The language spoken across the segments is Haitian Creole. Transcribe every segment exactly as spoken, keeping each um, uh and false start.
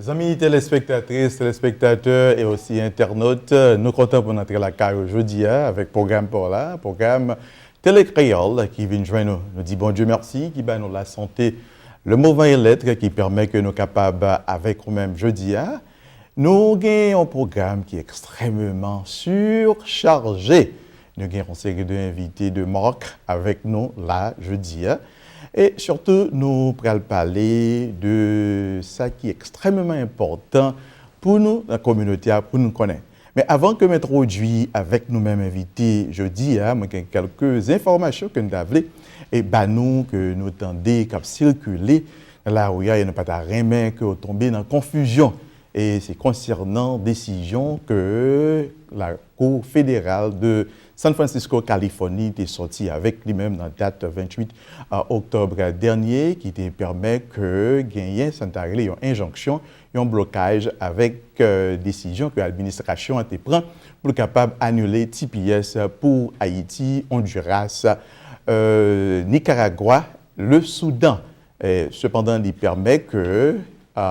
Zanmi telespektatris, telespektatè e osi entènot, nou kontan pou n antre lakay ou jodi a avèk pwogram pa w la, pwogram Tele Kreyòl ki vin jwenn nou. Nou di Bondye mèsi ki ba nou lasante, le mouvman e lèt ki pèmèt ke nou kapab avèk ou menm jodi a. Nou gen yon pwogram ki ekstrèmeman sichaje. Nou gen yon seri de envite de mak avèk nou la jodi a. E sitou, nou pral pale de sa ki ekstrèmeman enpòtan pou nou nan kominote a, pou nou konnen. Men avan ke m entwodui avèk nou menm envite jodi a, mwen gen kèlke enfòmasyon ke m ta vle e ba nou, ke nou tande k ap sikile nan lari a, e nou pa ta renmen ke w tonbe nan konfizyon. E se konsènan desizyon ke Lakou Federal de San Francisco, Kalifòni, te sòti avèk li menm nan dat venntuit oktòb dènye, ki te pèmèt ke genyen sa n ta rele yon enjonksyon, yon blokaj avèk, e, desizyon ke administrasyon an te pran pou l kapab anile T P S pou Ayiti, Ondiras, e, Nikaragwa, le Soudan. E, sepandan, li pèmèt ke, a,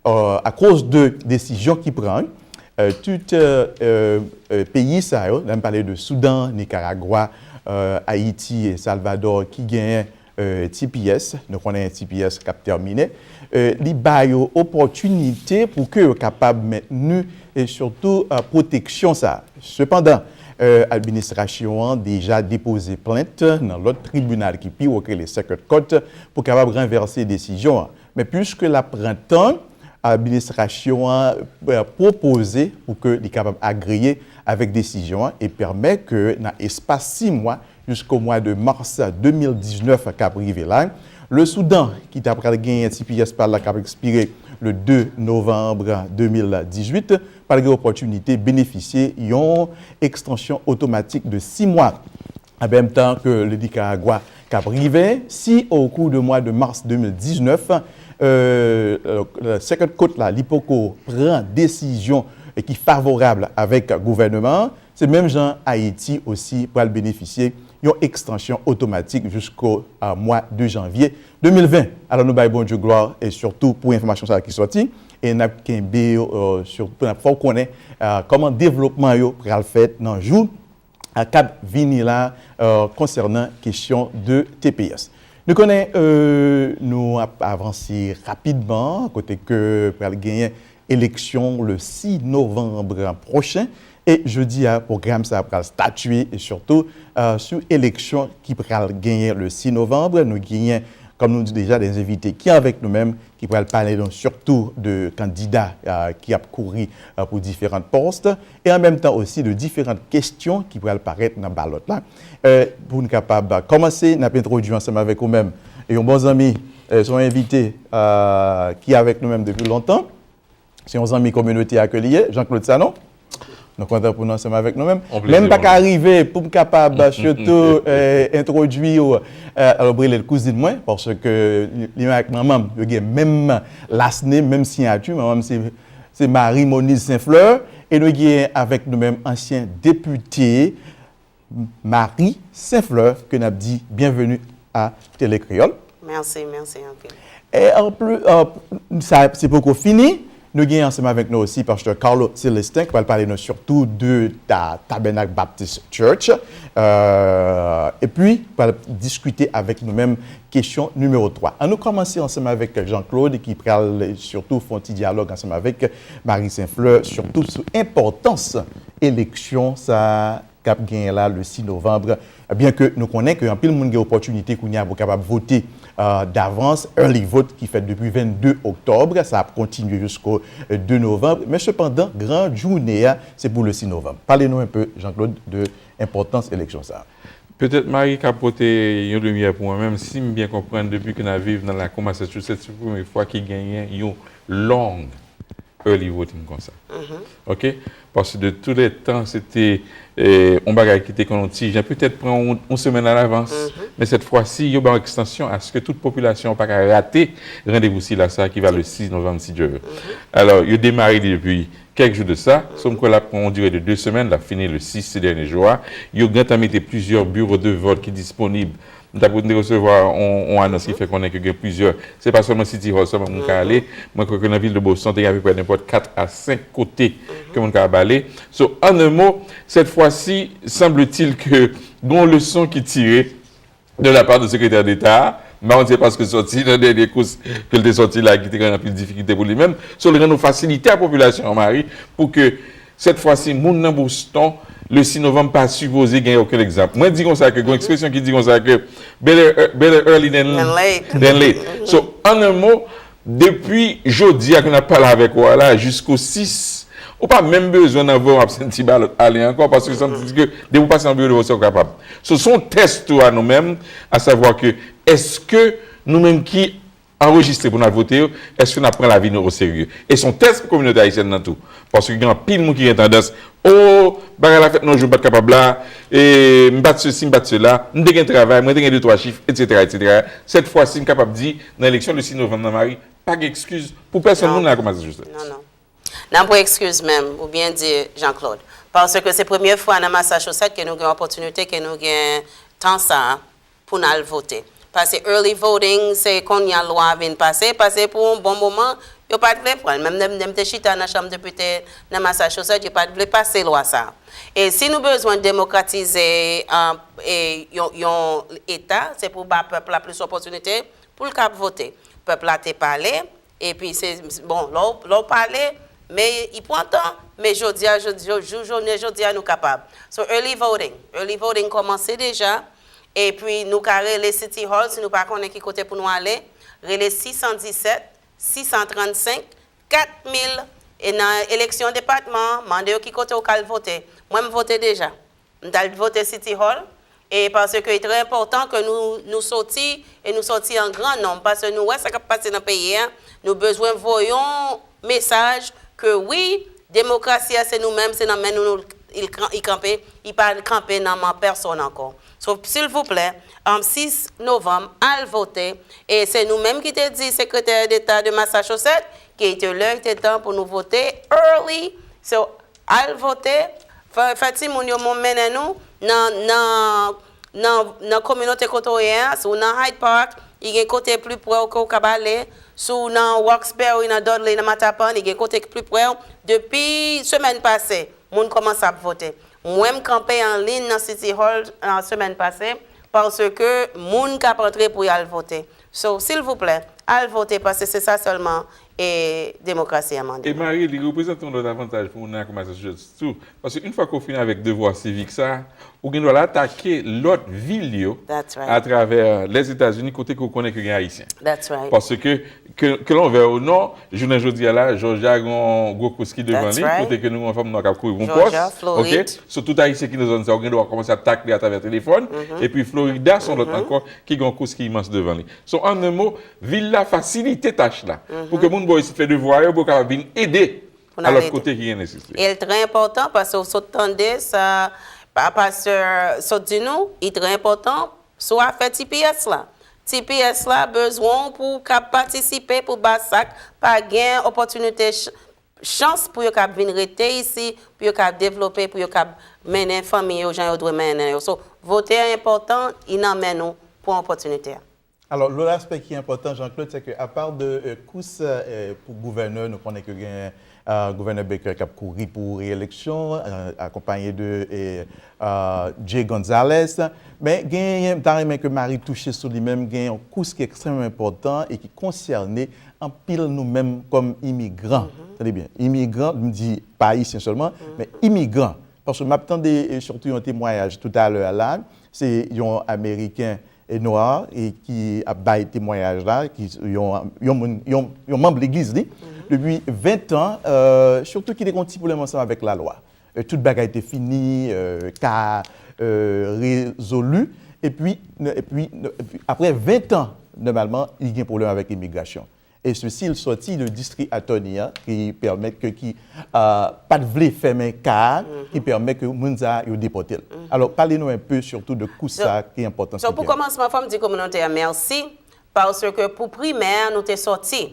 a, akoz de desizyon ki pran, e, tout, e, e, e, peyi sa yo, lè m pale de Soudan, Nikaragwa, e, Ayiti e Salvadò ki genyen, e, T P S, nou konnen T P S k ap tèmine, e, li ba yo opòtinite pou ke yo kapab mentni e sitou, e, pwoteksyon sa a. Sepandan, e, administrasyon an deja depoze plent nan lòt tribinal ki pi wo, ki rele Circuit Court, pou kapab ranvèse desizyon an. Men piske l ap pran tan, administrasyon an, e, pwopoze pou ke li kapab agreye avèk desizyon an e pèmèt ke nan espas sis mwa, jisko mwa de mas de mil diznèf k ap rive la, le Soudan, ki ta pral genyen T P S pa l la k ap ekspire le de novanm de mil dizuit, pral gen opòtinite benefisye yon ekstansyon otomatik de sis mwa. An menm tan ke le Nikaragwa k ap rive, si o kou de mwa de mas de mil diznèf, e, e, Circuit Court la, li poko pran desizyon ki favorab avèk gouvènman an, se menm jan Ayiti osi pral benefisye yon ekstansyon otomatik jisko, a, mwa de janvye de mil ven. Alò, nou bay Bondye glwa e sitou pou enfòmasyon sa a ki sòti. E n ap kenbe, e, sitou n ap fè w konnen, e, kòman devlopman yo pral fèt nan jou, e, k ap vini la, e, konsènan kesyon de T P S. Nou konnen, e, nou ap avanse rapidman, kote ke pral genyen eleksyon le sis novanm pwochen. E jodi a, pwogram sa a pral statye e sitou, e, sou eleksyon ki pral genyen le sis novanm. Nou genyen, kòm nou di deja, de envite ki avèk nou menm, ki pral pale nou sitou de kandida, e, ki ap kouri, e, pou diferan pòs, e an menm tan osi de diferan kesyon ki pral parèt nan balòt la. E, pou n kapab kòmanse, n ap entwodui ansanm avèk ou menm yon bon zanmi, e, se yon envite, e, ki avèk nou menm depi lontan. Se yon zanmi kominote a ke li ye, Jean Claude Sanon. Nou kontan pou nou ansanm avèk nou menm. Men m pa ka rive pou m kapab sitou, e, entwodui w, e, alò, m rele l kouzin mwen, paske li, li menm ak manman m, yo gen menm last name, menm siyati. Manman m se, se Marie Moniz Saint Fleur. E nou gen avèk nou menm ansyen depite Marie Saint Fleur, ke n ap di byenveni a Tele Kreyòl. Mèsi, mèsi anpil. E anplis, e, sa se poko fini. Nou gen ansanm avèk nou osi pastè Carlo Célestin, ki pral pale nou sitou de ta, Tabernacle Baptist Church. E, epi, pral diskite avèk nou menm kesyon nimewo twa. Ann nou kòmanse ansanm avèk Jean Claude, ki pral sitou fè yon ti dyalòg ansanm avèk Marie Saint Fleur, sitou sou enpòtans eleksyon sa k ap genyen la le sis novanm. Byenke nou konnen ke anpil moun gen opòtinite kounye a pou kapab vote, e, davans, early vote, ki fèt depi vennde oktòb, sa ap kontinye jisko, e, de novanm. Men sepandan, gran jounen an, se pou le sis novanm. Pale nou enpe, Jean Claude, de enpòtans eleksyon sa a. Petèt Marie ka pote yon limyè pou mwen menm, si m byen konprann, depi ke n ap viv nan lakou Massachusetts, se premye fwa ki genyen yon long early voting konsa. Ok? Paske de tou lè tan, se te yon bagay ki te konn yon ti jan, petèt pran yon, yon semèn alavans. Men sèt fwa si, yo ba yon ekstansyon aske tout popilasyon an pa ka rate randevou sila sa ki va le sis novanm, si Dye vle. Alò, yo demare li depi kèk jou de sa, so m kwè l ap pran yon dire de de semèn, l ap fini le sis se dènye jou a. Yo gentan mete plizyè biwo de vòt ki disponib. M t ap, m te resevwa yon, yon anons ki fè konnen ke gen plizyè, se pa sèlman City Hall sèlman moun ka ale. Mwen kwè ke nan vil de Boston, te gen apeprè nenpòt kat a senk kote ke moun ka ap ale. So, en un mot, cette fois-ci, semble-t-il que gen yon leson ki tire de la part de sekretè deta a. M pa konn si se paske soti nan dènye kous ke l te sòti la ki te gen anpil difikilte pou li menm. So, l rann yon fasilite a popilasyon an, Marie, pou ke sèt fwa si, moun nan Boston, le sis novanm pa sipoze gen okenn egzanp. Mwen di konsa ke, gen yon ekspresyon ki di konsa ke better, better early than, than late. So, en un mot, depi jodi a ke n ap pale avèk ou a la, jisko sis, ou pa menm bezwen nan voye yon absentee ballot ale ankò, paske sa vle di ke depi w pase nan biwo de vòt, ou kapab. So, se yon tès tou a nou menm, asavwa ke èske nou menm ki anrejistre pou n al vote yo, èske n ap pran lavi nou oserye? E se yon tès pou kominote ayisyèn nan tou. Paske gen anpil moun ki gen tandans, o, bagay la fèt nan jou m pa t kapab la, e m pa t sesi, m pa t sela, m te gen travay, mwen te gen de twa chif, etsetera, etsetera. Sèt fwa si, m kapab di, nan eleksyon le sis novanm nan, Marie, pa gen ekskiz pou pèsonn moun nan Massachusetts. Non, non. Nan pou ekskiz menm, ou byen di, Jean Claude. Paske se premye fwa nan Massachusetts ke nou gen opòtinite, ke nou gen tan sa a pou n al vote. Paske early voting, se kounye a lwa a vin pase, paske pou yon bon moman, yo pa t vle pran l. Menm lè m, lè m te chita nan Chanm Depite nan Massachusetts, yo pa t vle pase lwa sa a. E si nou bezwen demokratize, e, yon, yon eta, se pou ba pèp la plis opòtinite pou l kab vote. Pèp la te pale, epi se, bon, lè w, lè w pale, men i pran tan, men jodi a, jodi, jou, jou jounen jodi a, nou kapab. So, early voting. Early voting kòmanse deja, epi nou ka rele City Hall, si nou pa konnen ki kote pou nou ale, rele sis san disèt, sis san trannsenk, kat mil, e nan eleksyon depatman an, mande yo ki kote w ka al vote. Mwen, m vote deja. M t al vote City Hall, e paske e trè enpòtan ke nou, nou soti, e nou soti an gran nonb, paske nou wè sa k ap pase nan peyi a, nou bezwen voye yon mesaj ke wi, demokrasi a se nou menm, se nan men nou, nou, il, il kanpe, i pa kanpe nan men pèsonn ankò. So, silvouplè, um, sis novanm, al vote, e se nou menm ki te di sekretè deta de Massachusetts, ke il était l'heure, il était temps pou nou vote early. So, al vote, fè, fè timoun yo mon-, mennen nou nan, nan, nan, nan kominote kote w ye a. Si w nan Hyde Park, i gen kote pli pre w ke w kab ale. Si w nan Roxbury, nan Dudley, nan Mattapan, i gen kote pli pre w. Depi semèn pase, moun kòmanse ap vote. Mwen, m kanpe an liy nan City Hall, nan semèn pase, paske moun k ap antre pou y al vote. So, silvouplè, al vote, paske se sa sèlman, e, demokrasi a mande. E Marie, li reprezante yon lòt avantaj pou moun nan Massachusetts tou. Paske yon fwa ke w fin avèk devwa sivik sa, ou gen dwa al atake lòt vil yo atravè Lèzetazini kote ke w konnen ke gen Ayisyen. Paske, ke, ke l vle ou non, jounen jodi a la, Jòjya gen yon gwo kous ki devan li, kote ke nou gen yon fanm nwa k ap kouri pou yon pòs. So, tout Ayisyen ki nan zòn sa, ou gen dwa kòmanse ap takle atravè telefòn. Epi Florida, se yon lòt ankò ki gen yon kous ki imans devan li. So, en un mot, vil la fasilite tach la. Pou ke moun bò isit fè devwa yo, pou yo kapab vin ede a lòt kote ki gen nesesite. E l trè enpòtan paske w sot tande sa pa-, pastè sot di nou, li trè enpòtan sou afè T P S la. T P S la bezwen w pou w kab patisipe pou ba sa k pa gen opòtinite ch-, chans pou yo kab vin rete isi, pou yo kab devlope, pou yo kab mennen fanmi yo jan yo dwe mennen yo. So, vote a enpòtan, li nan men nou pou opòtinite a. Alò, lòt aspè ki enpòtan, Jean-Claude, se ke apa de, e, kous, e, pou gouvènè, nou konnen ke gen, e, gouvènè Baker k ap kouri pou reyeleksyon, e, akonpaye de, e, e, Jay Gonzalez. Men genyen, m ta renmen ke Marie touche sou li menm, gen yon kous ki ekstrèmman enpòtan e ki konsène anpil nou menm kòm imigran. Tande byen, imigran, m di pa ayisyen sèlman, men imigran. Paske m ap tande, e, sitou yon temwayaj toutalè a la, se yon Ameriken, e, nwa, e, ki ap bay temwayaj la, ki yon, yon moun, yon, yon manm legliz li, depi ven tan, e, sitou ki te gen yon ti pwoblèm ansanm avèk lalwa. E, tout bagay te fini, e, ka, e, rezoli, epi, epi, epi, apre ven tan, nòmalman, li gen pwoblèm avèk imigrasyon. E sesi l sòti de distri attorney an, ki pèmèt ke, ki uh, pa t vle fèmen ka a, ki pèmèt ke moun sa yo depòte l. Alò, pale nou un peu surtout de kou sa ki enpòtan. So, pou kòmansman, fò m di kominote a mèsi, paske pou primè, nou te sòti.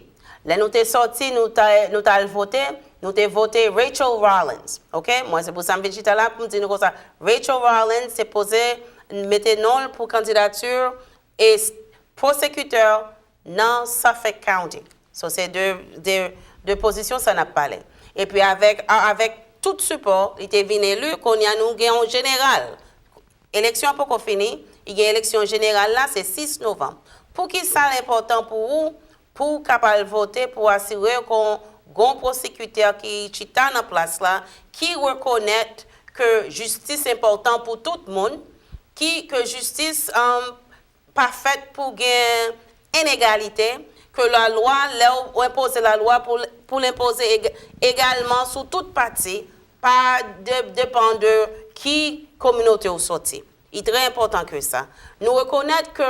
Lè nou te sòti, nou ta, nou t al vote, nou te vote Rachel Rollins. Ok? Mwen, se pou sa m vin chita la, pou m di nou konsa, Rachel Rollins te poze mete non l pou kandidati e pwosekitè nan Suffolk County. So, se de, de, de pozisyon sa n ap pale. Epi avèk, avèk tout sipò, li te vin eli, kounye a nou gen yon jeneral. Eleksyon an poko fini, li gen eleksyon jeneral la, se sis novanm. Poukisa l enpòtan pou ou, pou w kapab vote, pou asire w kon gon pwosekitè ki chita nan plas la, ki rekonèt ke jistis enpòtan pou tout moun, ki, ke jistis um, pa fèt pou gen enegalite, ke lalwa, lè w enpoze lalwa, pou, pou l enpoze egalman sou tout pati, pa de, depan de ki kominote w sòti. Li trè enpòtan ke sa. Nou rekonèt ke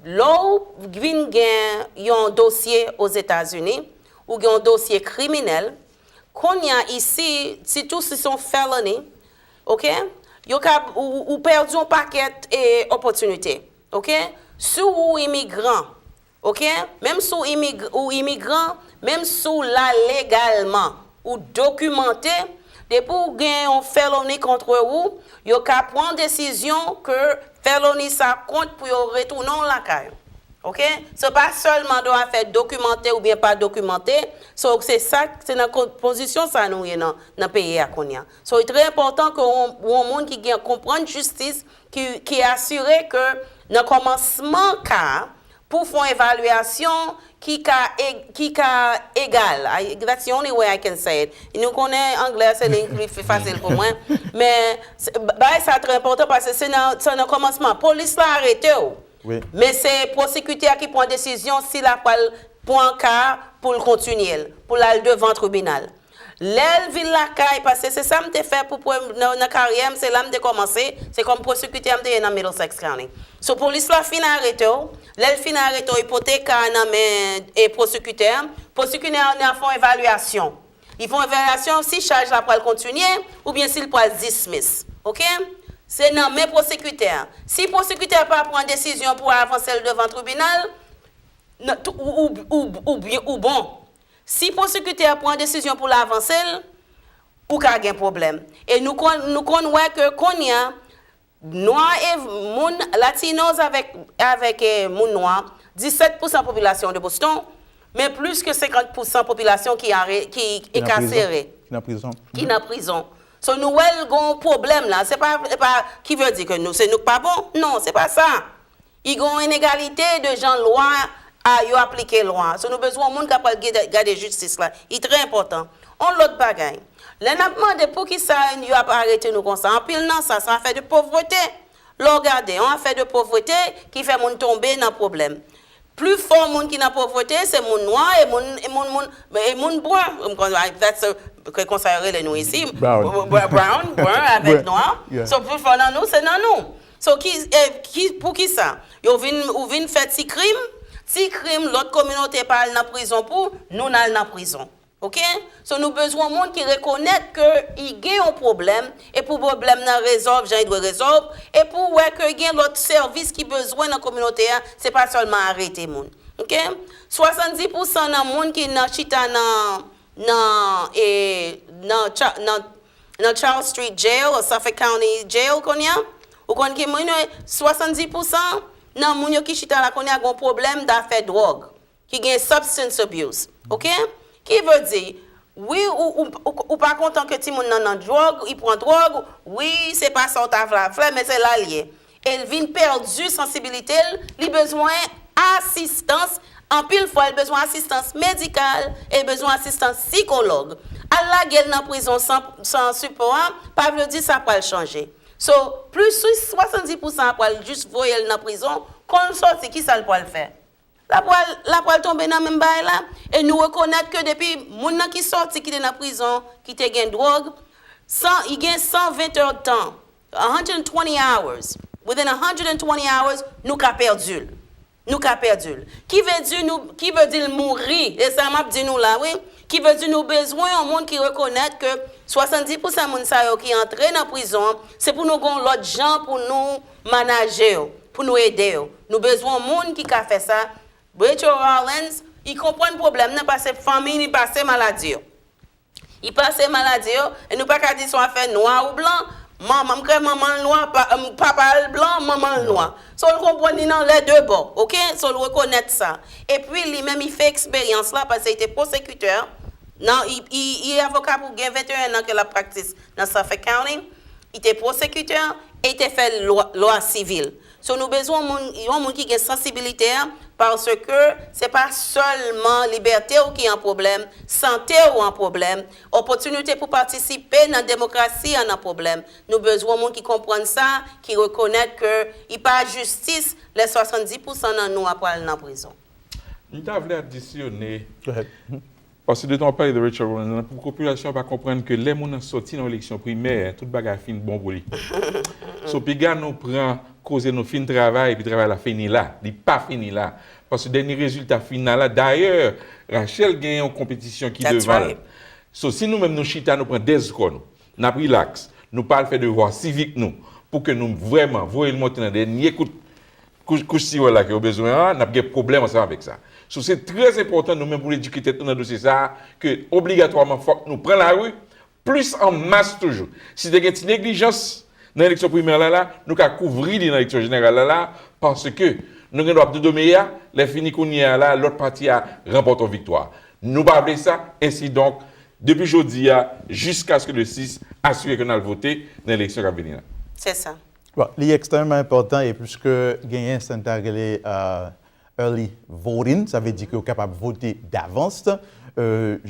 lè w vin gen yon dosye Ozetazini, ou gen yon dosye kriminèl, kounye a isi, sitou si se yon felony, ok, yo ka, ou, ou pèdi yon pakèt e, opòtinite. Ok? Si w imigran, ok? Menm si w imig, ou imigran, menm si w la legalman, ou dokimante, depi w gen yon felony kontre ou, yo ka pran desizyon ke felony sa kont pou yo retounen w lakay ou. Ok? Se pa sèlman de afè dokimante oubyen pa dokimante. So, se sa, se nan pozisyon sa nou ye nan, nan peyi a kounye a. So, li trè enpòtan ke yon, yon moun ki gen konprann jistis, ki, ki asire ke nan kòmansman ka a, pou fè yon evalyasyon ki ka, ki ka egal. I, that's the only way I can say it. Nou konnen anglè se li ki pi fasil pou mwen. Men, bagay sa trè enpòtan paske se nan, se nan kòmansman. Polis la arete w. Wi. Men se pwosekitè a ki pran desizyon si l ap pral pran ka a pou l kontinye l, pou l al devan tribinal. Lè l vin lakay, paske se sa m te fè pou premye, nan, nan karyè m, se la m te kòmanse, se kòm pwosekitè m te ye nan Middlesex County. So, polis la fin arete w, lè l fin arete w, li pote ka a nan men e pwosekitè a, pwosekitè a fè yon evalyasyon. Li fè yon evalyasyon si chaj la pral kontinye oubyen si l pral dismiss. Ok? Se nan men pwosekitè a. Si pwosekitè a pa pran desizyon pou avanse l devan tribinal, ou, ou, ou, ou, ou bon. Si pwosekitè a pran desizyon pou l avanse l, ou ka gen pwoblèm. E nou konn, nou konn wè ke kounye a, nwa e moun, latinos avèk, avèk e, moun nwa, disèt pousan popilasyon de Boston, men plis ke senkant pousan popilasyon ki, ki enkasere, ki nan prizon. Ki nan prizon. So, nou wè l gen yon pwoblèm la. Se pa, se pa ki vle di ke nou, se nou k pa bon. Non, se pa sa. I gen yon inegalite de jan lwa a, yo aplike lwa a. So, nou bezwen yon moun k ap pral gade, gade jistis la. I trè enpòtan. Yon lòt bagay. Lè n ap mande poukisa yo ap arete nou konsa, anpil nan sa, se afè de povrete. Lè w gade, yon afè de povrete ki fè moun tonbe nan pwoblèm. Pifò moun ki nan povrete, se moun nwa e moun, e moun, moun, e moun bran. That's a, ke konsa yo rele nou isi. Brown. Brown, bran avèk nwa. So, pifò nan nou, se nan nou. So, ki, e, ki, poukisa? Yo vin, ou vin fè ti krim, ti krim, lòt kominote pa al nan prizon pou, nou n al nan prizon. Ok? So, nou bezwen moun ki rekonèt ke i gen yon pwoblèm, e pou pwoblèm nan rezòlv jan i dwe rezòlv, e pou wè ke gen lòt sèvis ki bezwen nan kominote a, se pa sèlman arete moun. Ok? Swasanndis pousan nan moun ki nan chita nan, nan, e, nan, nan nan Charles Street Jail, ou Suffolk County Jail kounye a, ou konn ki moun yo, swasanndis pousan nan moun yo ki chita la kounye a gen yon pwoblèm dafè dwòg, ki gen substance abuse. Ok? Ki vle di, wi, ou, ou, ou, ou pa kontan ke timoun nan nan dwòg, li pran dwòg, wi, se pa sa w ta vle fè, men se la l ye. E l vin pèdi sansibilite l, li bezwen asistans, anpil fwa l bezwen asistans medikal, e l bezwen asistans sikològ. Al lage l nan prizon san, san sipò a, pa vle di sa pral chanje. So, plis swasanndis pousan a pral jis voye l nan prizon, kon l sòti, kisa l pral fè? L ap pral, l ap pral tonbe nan menm bagay la. E nou rekonèt ke depi moun nan ki sòti, ki te nan prizon, ki te gen dwòg, san, li gen san ven èdtan, a hundred and twenty hours. Within a hundred and twenty hours, nou ka pèdi l. nou ka pèdi l. Ki vle di nou, ki vle di l mouri, e sa m ap di nou la, wi. Ki vle di nou bezwen yon moun ki rekonèt ke swasanndis pousan moun sa yo ki antre nan prizon an, se pou nou gen yon lòt jan pou nou manaje yo, pou nou ede yo. Nou bezwen yon moun ki ka fè sa. Rachel Rollins, li konprann pwoblèm nan paske fanmi li pase maladi yo. Li pase maladi yo, e nou pa ka di se yon afè nwa ou blan. Manman, m kwè manman l nwa, pa, em, papa l blan, manman l nwa. So, l konprann li nan lè de bò, oke? So, l rekonèt sa. Epi, li menm, li fè eksperyans la, paske li te pwosekitè. Nan, li, li, li avoka pou gen venteyen an ke l ap praktis nan Suffolk County. Li te pwosekitè e li te fè lwa, lwa sivil. So, nou bezwen yon moun, yon moun ki gen sansibilite a, paske se pa sèlman libète w ki an pwoblèm, sante w an pwoblèm, opòtinite pou patisipe nan demokrasi an an pwoblèm. Nou bezwen yon moun ki konprann sa, ki rekonèt ke li pa jistis lè swasanndis pousan nan nou a pral nan prizon. M ta vle adisyone, paske de tan w ap pale de Rachel Rollins, pou popilasyon an pa konprann ke lè moun nan sòti nan eleksyon primè, tout bagay fin bon pou li. So, piga nou pran koze nou fin travay, epi travay la fini la. Li pa fini la. Paske dènye rezilta final la, dayè, Rachel gen yon konpetisyon ki devan l. So, si nou menm nou chita, nou pran dèz kò nou, n ap rilaks, nou pa al fè devwa sivik nou, pou ke nou vrèman voye l monte nan dènye kout kouch, kouch siwèl la ke yo bezwen an, n ap gen pwoblèm ansanm avèk sa. So, se trè enpòtan nou menm pou n edike tèt nou nan dosye sa a, ke obligatwaman fòk nou pran lari, plis an mas toujou. Si te gen ti neglijans nan eleksyon primè la, la, nou ka kouvri li nan eleksyon jeneral la, la, paske nou gen dwa ap dodo meye a, lè fini kounye a la, lòt pati a ranpòte yon viktwa. Nou pa vle sa, ensidonk, depi jodi a, jiskaske le sis, asire ke n al vote nan eleksyon k ap vini la. Se sa. Bon, li ekstrèmman enpòtan e pliske genyen sa n ta rele euh, early voting, sa vle di ke yo kapab vote davans. Euh,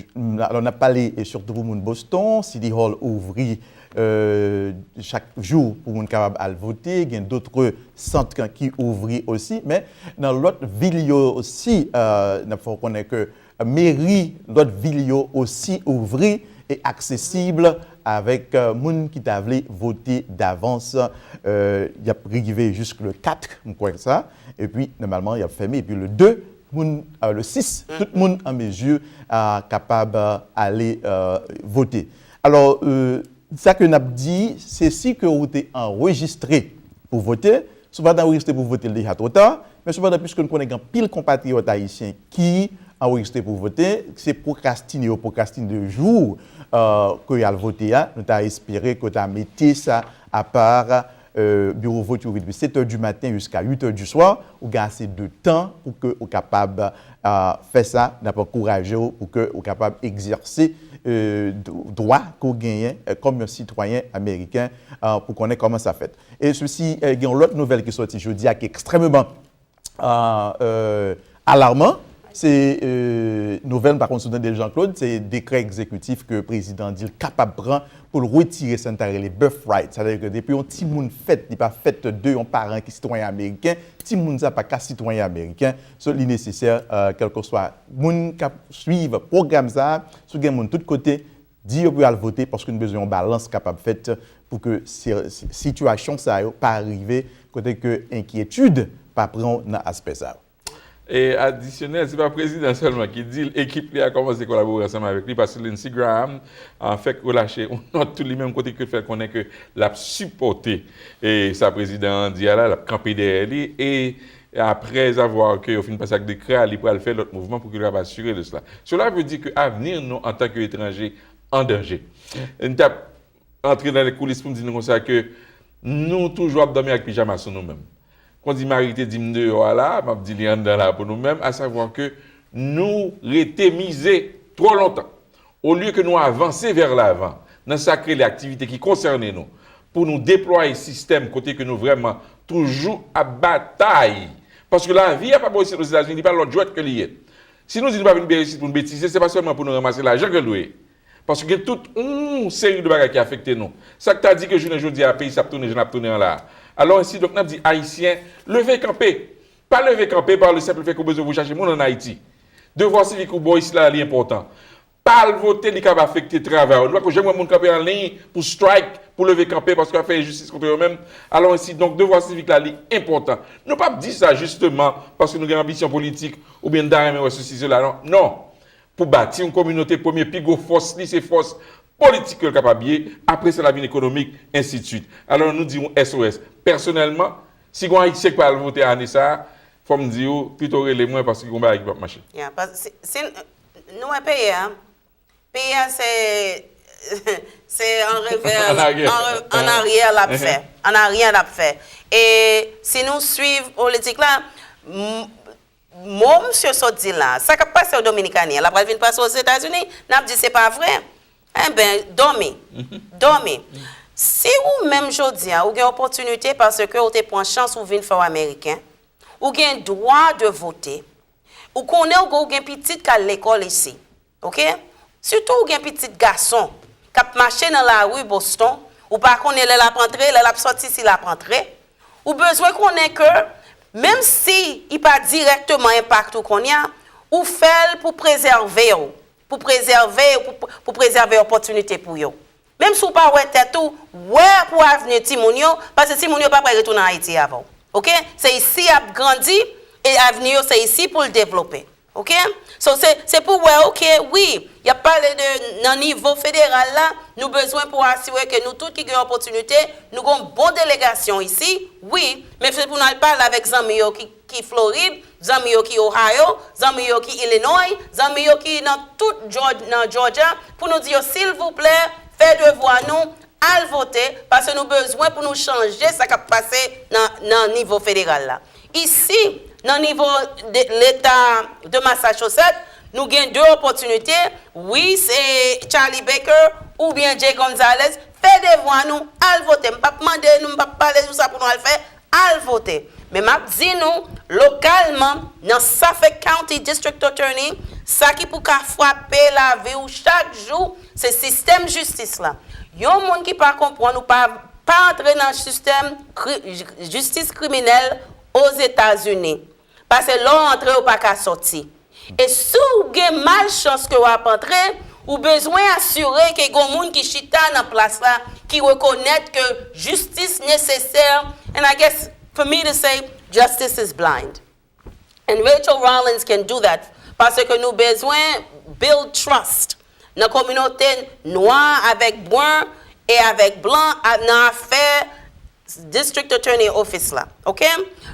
alò, n ap pale e sitou pou moun Boston, City Hall ouvri euh, chak jou pou moun kapab al vote, gen dòt sant ki ouvri osi, men nan lòt vil yo osi, euh, n ap fè w konnen ke meri lòt vil yo osi ouvri e aksesib avèk euh, moun ki ta vle vote davans. Euh, y ap rive jisk le kat, m kwè sa. Epi, nòmalman, y ap fèmen. Epi, le de, moun, euh, le sis, tout moun an mezi euh, kapab euh, ale euh, vote. Alò, euh, sa ke n ap di, se si ke ou te anrejistre pou vote, si w pa t anrejistre pou vote, l deja twò ta. Men sepandan, piske n konnen gen anpil konpatriyòt ayisyen ki anrejistre pou vote, se pwokrastine yo pwokrastine de jou euh, ke y al vote a, nou ta espere ke w ta mete sa apa euh, biwo vot yo ouvri depi sèt è di maten jiska uit è di swa, ou gen ase de tan pou ke ou kapab euh, fè sa, n ap ankouraje w pou ke ou kapab egzèse euh, dwa ke w genyen euh, kòm yon sitwayen ameriken euh, pou konnen kòman sa fèt. E sesi, euh, gen yon lòt nouvèl ki sòti jodi a ki ekstrèmeman euh, euh, alarman. Se euh, nouvèl, m pa konn si w tande l, Jean Claude, se dekrè egzekitif ke prezidan an di l kapab pran pou l retire sa n ta rele birthright. Sa vle di ke depi yon timoun fèt, li pa fèt de yon paran ki sitwayen ameriken, timoun sa pa ka sitwayen ameriken. So, li nesesè, euh, kèlkeswa moun k ap swiv pwogram sa a, si w gen moun tout kote, di yo pou y al vote paske nou bezwen yon balans kapab fèt pou ke sitiyasyon sa yo pa rive kote ke enkyetid pa pran w nan aspè sa yo. E adisyonèl, se pa prezidan sèlman ki di l, ekip li a kòmanse kolabore ansanm avèk li, paske Lindsey Graham fèk relache yon nòt tou li menm kote ke l fè konnen ke l ap sipòte e sa prezidan an di a la, l ap kanpe dèyè li e aprè zavwa ke yo fin pase ak dekrè a, li pral fè lòt mouvman pou ke l kapab asire de sela. Sela vle di ke avni nou antanke etranje an danje. M t ap antre nan lèkoulis pou m di nou konsa ke nou toujou ap dòmi ak pijama sou nou menm. Kondi Mari te di m deyò a la, m ap di li anndan la pou nou menm, asavwa ke nou rete mize twò lontan. Olye ke nou avanse vè lavan nan sa k rele aktivite ki konsène nou, pou nou deplwaye sistèm kote ke nou vrèman toujou ap batay. Paske lavi a pa bò isit Ozetazini, li pa lòt jwèt ke li ye. Si nou di nou pa vin byen isit pou n betize, se pa sèlman pou nou ranmase lajan ke l dwe ye. Paske gen tout yon seri de bagay ki afekte nou. Sa k ta di ke jounen jodi a peyi sa ap tounen jan l ap tounen an la a? Alò ensi donk n ap di Ayisyen, leve kanpe! Pa leve kanpe pa le senp fè ke w bezwen pou chache moun ann Ayiti. Devwa sivik ou bò isit la li enpòtan. pa al vote, li kab afekte travay ou. Nou pa ko janm wè moun kanpe an liy pou strike, pou leve kanpe, paske y ap fè enjistis kont yo menm. Alò ensi, donk, devwa sivik la, li enpòtan. Nou p ap di sa jisteman paske nou gen anbisyon politik oubyen n ta renmen wè sesi, sela, non. Non. Pou bati yon kominote, premye pi gwo fòs li, se fòs politik ke l kapab ye, apre sa, l ap vin ekonomik, ensidswit. Alò, nou di yon S O S. Pèsonèlman, si gon Ayisyen k pa al vote ane sa a, fò m di w, pito rele mwen paske gon bagay ki p ap mache. Ya, pas, si, si nou wè peyi a, peyi a se, se an revè, An aryè. an, an aryè l ap fè. An aryè l ap fè. E si nou swiv politik la, m- mo misye sot di la, sa k ap pase o Dominikani an, l ap pral vin pase Ozetazini, n ap di se pa vre. Enben, dòmi. Dòmi. Si ou menm jodi a, ou gen opòtinite paske ou te pran chans ou vin fè w ameriken, ou gen dwa de vote, ou konnen ou, ou gen pitit k al lekòl isi. Oke? Sitou ou gen pitit gason k ap mache nan lari Boston, ou pa konnen lè l ap antre, lè l ap sòti, si l ap antre. Ou bezwen konnen ke, menm si li pa dirèkteman enpakte w kounye a, ou fè l pou prezève w, pou prezève, pou, pou prezève opòtinite pou yo. Menm si w pa wè tèt ou, wè pou avni timoun yo, paske timoun yo pa pral retounen Ayiti avè w. Oke? Se isi y ap grandi, e avni yo se isi pou l devlope. Oke? So, se, se pou wè, oke, wi, y ap pale de, nan nivo federal la, nou bezwen pou asire ke nou tout ki gen opòtinite, nou gon bon delegasyon isi, wi, men se pou n al pale avèk zanmi yo ki, ki Florid, zanmi yo ki Ohio, zanmi yo ki Illinois, zanmi yo ki nan tout Georg-, nan Georgia, pou nou di yo, silvouplè, fè devwa nou, al vote, paske nou bezwen pou nou chanje sa k ap pase nan, nan nivo federal la. Isi, nan nivo de, leta de Massachusetts, nou gen de opòtinite. Wi, se Charlie Baker oubyen Jay Gonzalez. Fè devwa nou, al vote. M p ap mande nou, m p ap pale sou sa pou nou al fè. Al vote. Men m ap di nou, lokalman, nan Suffolk County District Attorney, sa ki pou ka frape lavi w chak jou, se sistèm jistis la. Yon moun ki pa konprann ou pa, pa antre nan sistèm kri, jistis kriminèl Ozetazini. Paske lè w antre, ou pa ka sòti. E si w gen malchans ke w ap antre, ou bezwen asire ke gon moun ki chita nan plas la, ki rekonèt ke jistis nesesè, and I guess for me to say, justice is blind. And Rachel Rollins can do that. Paske nou bezwen build trust nan kominote nwa avèk blan e avèk blan a, nan afè District Attorney Office la, oke?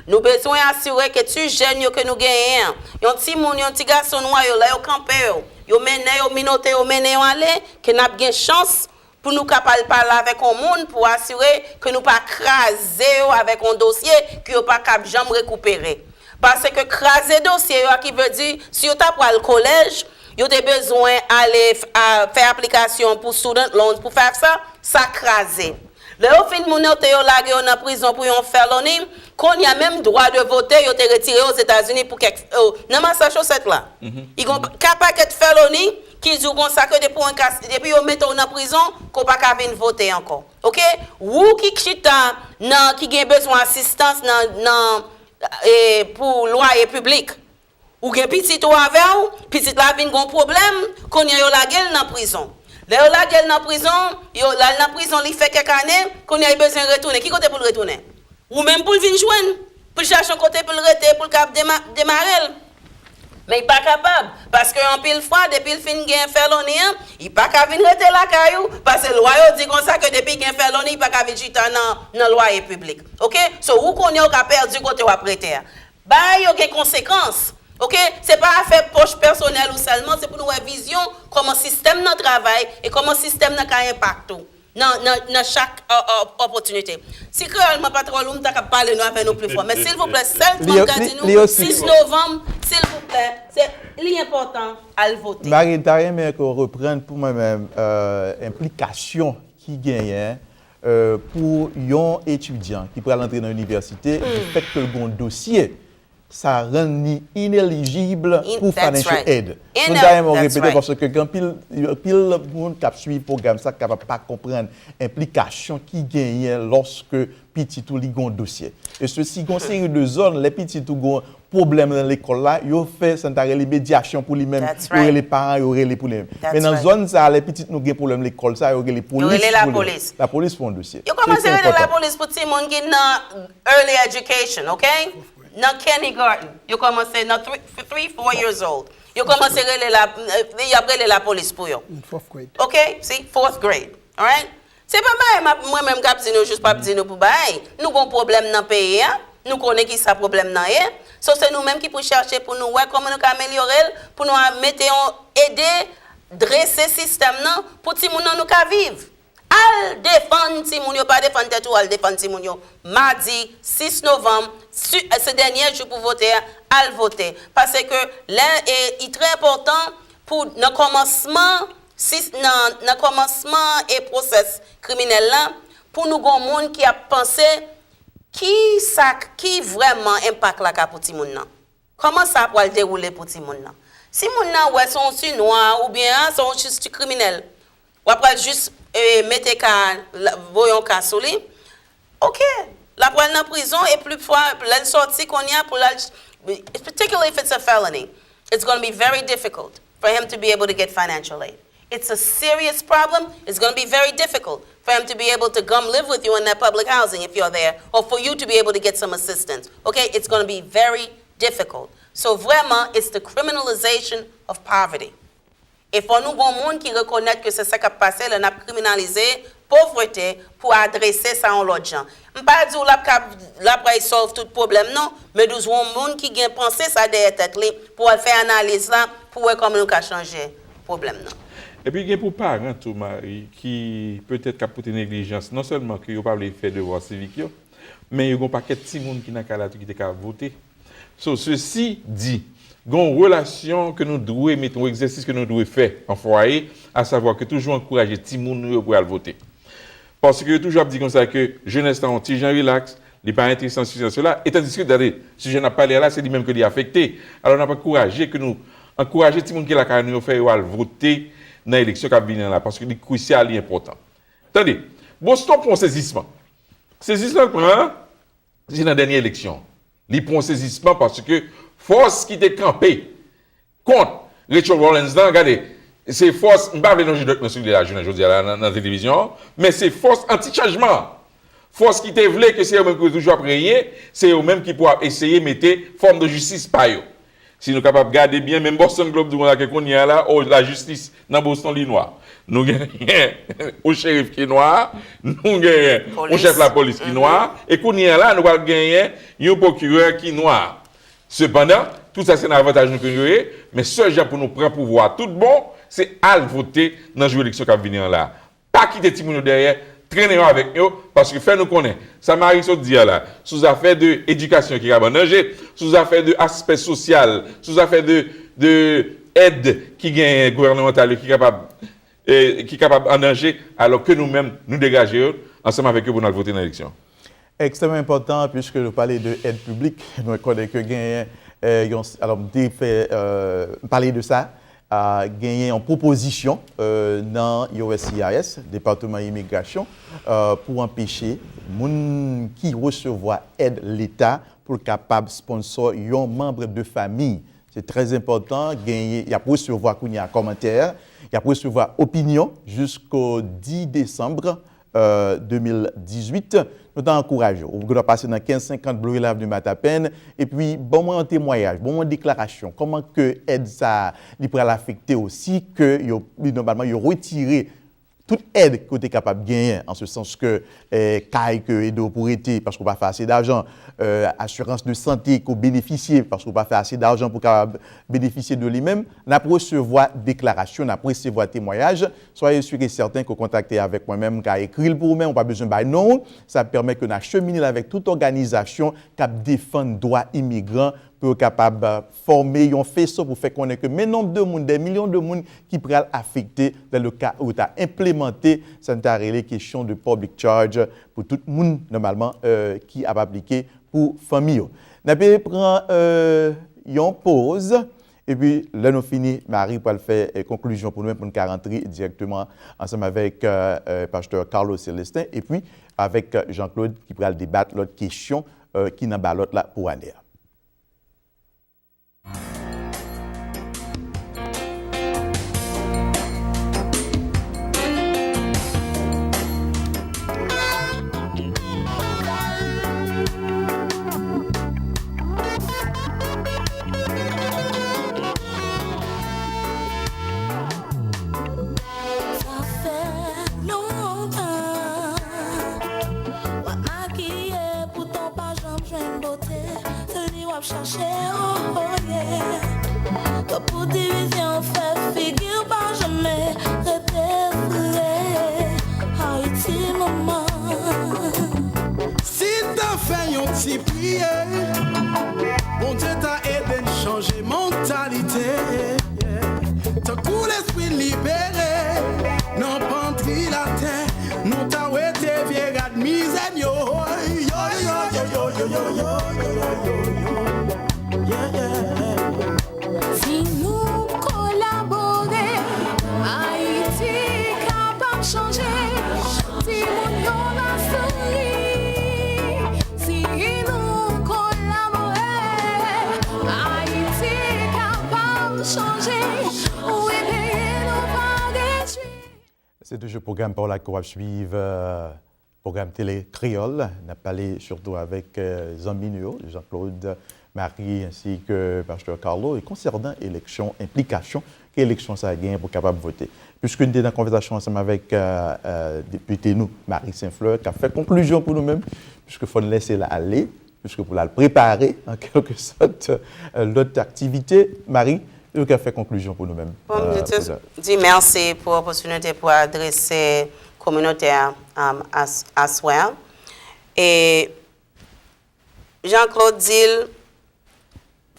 Nou bezwen asire ke ti jèn yo ke nou genyen an, yon timoun, yon ti gason nwa yo, lè yo kanpe yo, yo mennen yo, minote yo, mennen yo ale, ke n ap gen chans pou nou kapab pale avèk yon moun pou asire ke nou pa kraze yo avèk yon dosye ke yo pa kab janm rekipere. Paske kraze dosye yo a, ki vle di, si yo ta pral kolèj, yo te bezwen ale f, a, fè aplikasyon pou student loans, pou FAFSA, sa kraze. Lè yo fin moun yo te yo lage yo nan prizon pou yon felony, kounye a menm dwa de vote yo te retire Ozetazini pou kèk, o, nan Massachusetts la. Li gon ka pakèt felony ki di w konsa ke depi w enkas, depi yo mete w nan prizon, ke w pa ka vin vote ankò. Oke? Ou ki chita nan, ki gen bezwen asistans nan, nan, e, pou lwaye piblik. Ou gen pitit ou avè w, pitit la vin gon pwoblèm, kounye a yo lage l nan prizon. Lè yo lage l nan prizon, yo l al nan prizon, li fè kèk ane, kounye a li bezwen retounen. Ki kote pou l retounen? Ou menm pou l vin jwenn, pou l chache yon kote pou l rete, pou l kab dema, demare l. Men li pa kapab, paske anpil fwa, depi l fin gen felony an, li pa ka vin rete lakay ou, paske lwa yo di konsa ke depi l gen felony, li pa ka vin chita nan, nan lwaye piblik. Oke? So, ou kounye a ou ka pèdi kote w ap rete a. Bagay yo gen konsekans. Oke? Se pa afè pòch pèsonèl ou sèlman, se pou nou wè vizyon, kòman sistèm nan travay e kòman sistèm nan ka enpakte w nan, nan, nan chak, e, e, opòtinite. Si kreyòl mwen pa twò lou, m ta kab pale nou avè nou pli fò. Men silvouplè, sèl sa m ka di nou, sis novanm, silvouplè, se, li enpòtan, al vote. Marie, m ta renmen ke w reprann pou mwen menm, e, enplikasyon ki genyen, e, pou yon etidyan ki pral antre nan inivèsite, du fait ke l gen yon dosye Sa rann li inelijib pou financial aid. Mwen ta renmen repete paske gen anpil, anpil moun k ap swiv pwogram sa k kapab pa konprann enplikasyon ki genyen lòske pitit ou li gon dosye. E se si gon seri de zòn, lè pitit ou gon pwoblèm nan lekòl la, yo fè sa n ta rele medyasyon pou li menm. Yo rele paran, yo rele pou li menm. Men nan zòn sa, lè pitit nou gen pwoblèm lekòl sa, yo rele polis pou li. Lapolis pou yon dosye. Yo kòmanse rele lapolis pou timoun ki nan early education, ok? Nan kindergarten, yo kòmanse nan three, four years old. Yo kòmanse rele la, y ap rele lapolis pou yo. Ok? See? Fourth grade. Alright? Se pa bagay m ap, mwen menm k ap di nou jis pou ap di nou pou bagay. Nou gon pwoblèm nan peyi a. Nou konnen ki sa pwoblèm nan ye. So, se nou menm ki pou chache pou nou wè kòman nou ka amelyore l, pou nou a mete yon ede, drese sistèm nan, pou timoun nan nou ka viv. Al defann timoun yo, pa defann tèt ou, al defann timoun yo. Madi sis novanm, se dènye jou pou vote a, al vote. Paske lè, e, li trè enpòtan pou nan kòmansman, nan, nan kòmansman e pwosès kriminèl la, pou nou gon moun ki ap panse ki sa, ki vrèman enpak la ka pou timoun nan. Kòman sa pral dewoule pou timoun nan? Si moun nan wè se yon ti nwa oubyen a, se yon jis ti kriminèl, w ap pral jis, e, mete ka, voye yon ka sou li. Ok, l ap pral nan prizon e pli fwa, lè l sòti kounye a pou l al, particularly if it's a felony, it's going to be very difficult for him to be able to get financial aid. It's a serious problem. It's going to be very difficult for him to be able to come live with you in that public housing if you're there, or for you to be able to get some assistance. Okay? It's going to be very difficult. So, vrèman, it's the criminalization of poverty. E fò nou gon moun ki rekonèt ke se sa k ap pase lè n ap kriminalize povrete pou adrese sa yon lòt jan. M pa di w l ap ka, l ap pral solve tout pwoblèm non, men douz yon moun ki gen panse sa dèyè tèt li pou al fè analiz la pou wè kòman nou ka chanje pwoblèm nan. Epi gen pou paran tou, Marie, ki petèt k ap pote neglijans, non sèlman ke yo pa vle fè devwa sivik yo, men yo gen yon pakèt timoun ki nan kay la tou ki te ka vote. So, ceci dit, gen yon relasyon ke nou dwe mete, yon egzèsis ke nou dwe fè an fwaye, asavwa ke toujou ankouraje timoun nou yo pou y al vote. Paske yo toujou ap di konsa ke jenès la yon ti jan rilaks, li pa enterese nan sijè sila, e tandiske, gade, sijè n ap pale a la, se li menm ke li afekte. Alò, n ap ankouraje ke nou ankouraje timoun ki lakay nou yo fè yo al vote nan eleksyon k ap vini an la, paske li krisyal, li enpòtan. Tande, Boston pran yon sezisman. Sezisman l pran an, se nan dènye eleksyon. Li pran yon sezisman paske fòs ki te kanpe kont Rachel Rollins lan, gade, se fòs, m pa vle lonje dwèt mwen sou li la jounen jodi a la nan, nan televizyon an, men se fòs anti-chanjman an. Fòs ki te vle ke se yo menm ki toujou ap renye, se yo menm ki pou ap eseye mete fòm de jistis pa yo. Si nou kapab gade byen, menm Boston Globe di w la ke kounye a la, o, lajistis nan Boston li nwa. Nou genyen yon cherif ki nwa, nou genyen yon chèf lapolis ki nwa, e kounye a la, nou pral genyen yon pwokirè ki nwa. Sepandan, tout sa se nan avantaj nou ke nou ye, men sèl jan pou nou pran pouvwa a tout bon, se al vote nan jou eleksyon k ap vini an la. Pa kite timoun yo dèyè, trennen yo avèk yo, paske fè nou konnen, sa Marie sot di a la, sou zafè de edikasyon ki kab an danje, sou zafè de aspè sosyal, sou zafè de, de èd ki genyen gouvènemantal yo ki kapab, e, ki kapab an danje, alò ke nou menm, nou degaje yo, ansanm avèk yo pou n al vote nan eleksyon. Ekstrèmman enpòtan, piske nou pale de èd piblik, nou konnen ke genyen, e, yon, alò, m te fè, e, m pale de sa, a, genyen yon pwopozisyon, e, nan U S C I S, Depatman Imigrasyon, e, pou anpeche moun ki resevwa èd Leta pou l kapab sponsor yon manm de fanmi. Se trè enpòtan, genyen, y ap resevwa kounye a kòmantè, y ap resevwa opinyon jisko dis desanm, e, de mil dizuit, nou ta ankouraje w. Ou gendwa pase nan kenz senkant Blue Hill Avenue, Mattapan, epi ban mwen yon temwayaj, ban mwen yon deklarasyon, kòman ke èd sa a, li pral afekte w, si ke yo, nòmalman, yo retire tout èd ke w te kapab genyen, an se sans ke, e, kay ke ede w pou rete, paske w pa fè ase dajan, e, asirans de sante ke w benefisye, paske w pa fè ase dajan pou w kapab benefisye de li menm, n ap resevwa deklarasyon, n ap resevwa temwayaj. Soyez sûr et certain ke w kontakte avèk mwen menm, m ka ekri l pou ou menm, ou pa bezwen bay non w. Sa ap pèmèt ke n achemine l avèk tout òganizasyon k ap defann dwa imigran pou yo kapab, e, fòme yon feso pou fè konnen ke men nonb de moun, dè milyon de moun ki pral afekte dans le cas ou ta enplemante sa n ta rele kesyon de public charge pou tout moun, nòmalman, e, ki ap aplike pou fanmi yo. N ape pran, euh, yon poz. Epi, lè nou fini, Marie pral fè, euh, konklizyon pou nou menm, pou n ka rantre dirèkteman ansanm avèk, euh, euh, pastè Carlo Célestin, epi avèk, euh, Jean-Claude ki pral debat lòt kesyon, euh, ki nan balòt la pou ane a. Sa fè lontan w ap makiye, poutan w pa janm jwenn bote. Se li w ap chache, oh, oh, yeah. Twòp pou divizyon fè figi w pa janm rete vre. Ayiti, manman. Si n ta fè yon ti priye, Bondye ta ede n chanje mantalite. Tankou lespri libere nan pantri latè, nou ta wete vye rad mizè n yo. Yo, yo, yo, yo, yo, yo, yo, yo, yo, yo, yo. Yeah, yeah. Si nou kolabore, Ayiti kapab chanje. Timoun yo va souri. Si nou kolabore, Ayiti kapab chanje. Wi, peyi nou pa detwi. Se toujou pwogram Pawòl ak w ap swiv, euh, pwogram tele kreyòl. N ap pale sitou avèk, euh, zanmi nou yo, Jean-Claude, Marie, ensi ke pastè Carlo, e konsènan eleksyon, enplikasyon ke eleksyon sa a genyen pou kapab vote. Piske n te nan konvèsasyon ansanm avèk, euh, euh, depite nou, Marie Saint-Fleur, k ap fè konklizyon pou nou menm, piske fò n lese l ale, piske pou l al prepare, an kèlke sòt, euh, lòt aktivite. Marie, ou ka fè konklizyon pou nou menm. Bon, euh, je te dis merci pou opòtinite pou adrese kominote a, um, as-, aswè a. E Jean-Claude di l,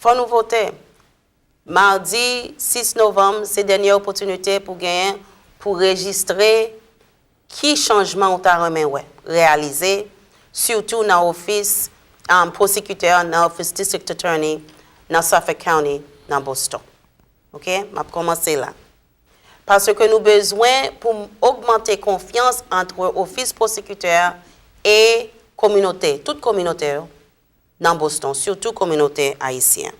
fò nou vote. Madi sis novanm, se dènye opòtinite pou genyen pou rejistre ki chanjman ou ta renmen wè reyalize, sitou nan ofis, um, pwosekitè, nan ofis District Attorney, nan Suffolk County, nan Boston. Oke? M ap kòmanse la. Paske nou bezwen pou ogmante konfyans ant ofis pwosekitè e kominote, tout kominote yo nan Boston, sitou kominote ayisyen.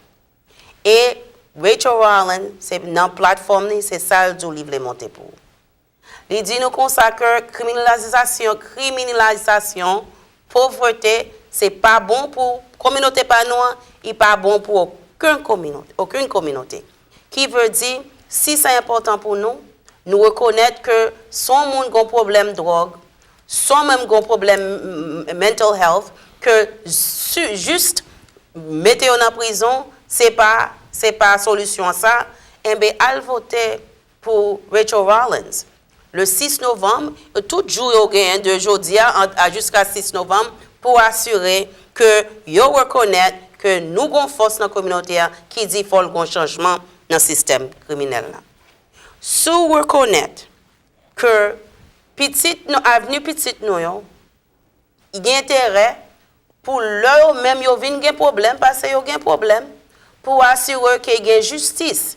E Rachel Rollins, se nan platfòm li, se sa l di w li vle monte pou ou. Li di nou konsa ke kriminalizasyon, kriminalizasyon, povrete, se pa bon pou kominote pa nou an, li pa bon pou okenn kominote, okenn kominote. Ki vle di, si sa enpòtan pou nou, nou rekonèt ke si yon moun gen yon pwoblèm dwòg, si yon moun gen yon pwoblèm, mm, mental health, ke si, jis mete yo nan prizon, se pa, se pa solisyon an sa, enben al vote pou Rachel Rollins. Le sis novanm, tout jou yo genyen de jodi a, an, a jiska sis novanm, pou asire ke yo rekonèt ke nou gon fòs nan kominote a ki di fò l gon chanjman nan sistèm kriminèl la. Si w rekonèt ke pitit nou, avni pitit nou yo, gen enterè pou lè yo menm yo vin gen pwoblèm, paske yo gen pwoblèm, pou asire ke gen jistis,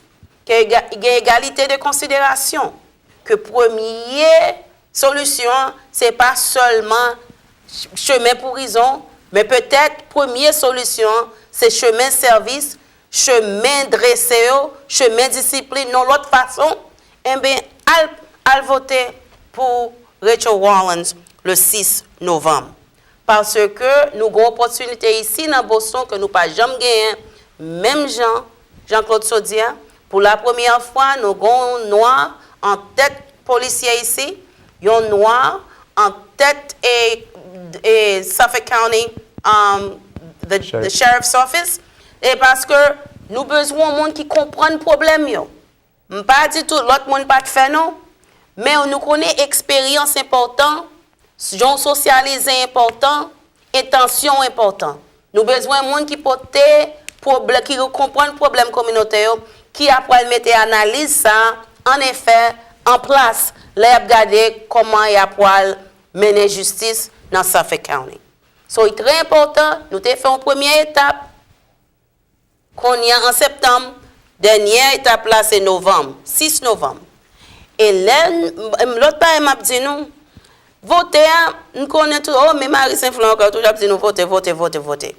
ke ega-, gen egalite de konsiderasyon, ke premye solisyon an, se pa sèlman ch-, chemen prizon, men petèt premye solisyon an, se chemen sèvis, chemen drese yo, chemen disiplin, yon lòt fason, enben, al, al vote pou Rachel Rollins le sis novanm. Paske nou gen opòtinite isi nan Boston ke nou pa janm genyen, menm jan Jean-Claude Sodier, pou la premyè fwa, nou gen yon nwa an tèt polisye isi, yon nwa an tèt e, e Suffolk County, um, the, the Sheriff's Office. E paske nou bezwen yon moun ki konprann pwoblèm yo. M pa di tout lòt moun pa t fè non, men nou konnen eksperyans enpòtan, jan w sosyalize enpòtan, entansyon enpòtan. Nou bezwen moun ki pote pwoblè-, ki konprann pwoblèm kominote yo, ki ap pral mete analiz sa a, an efè, an plas, lè y ap gade kòman y ap pral mennen jistis nan Suffolk County. So, li trè enpòtan, nou te fè yon premye etap, Kounye a, an septanm, dènye etap la se novanm, sis novanm. E lè, m- m- lòt bagay m ap di nou, vote a, m konnen tou, oh, men Marie Saint-Florent ankò, toujou ap di nou vote, vote, vote, vote.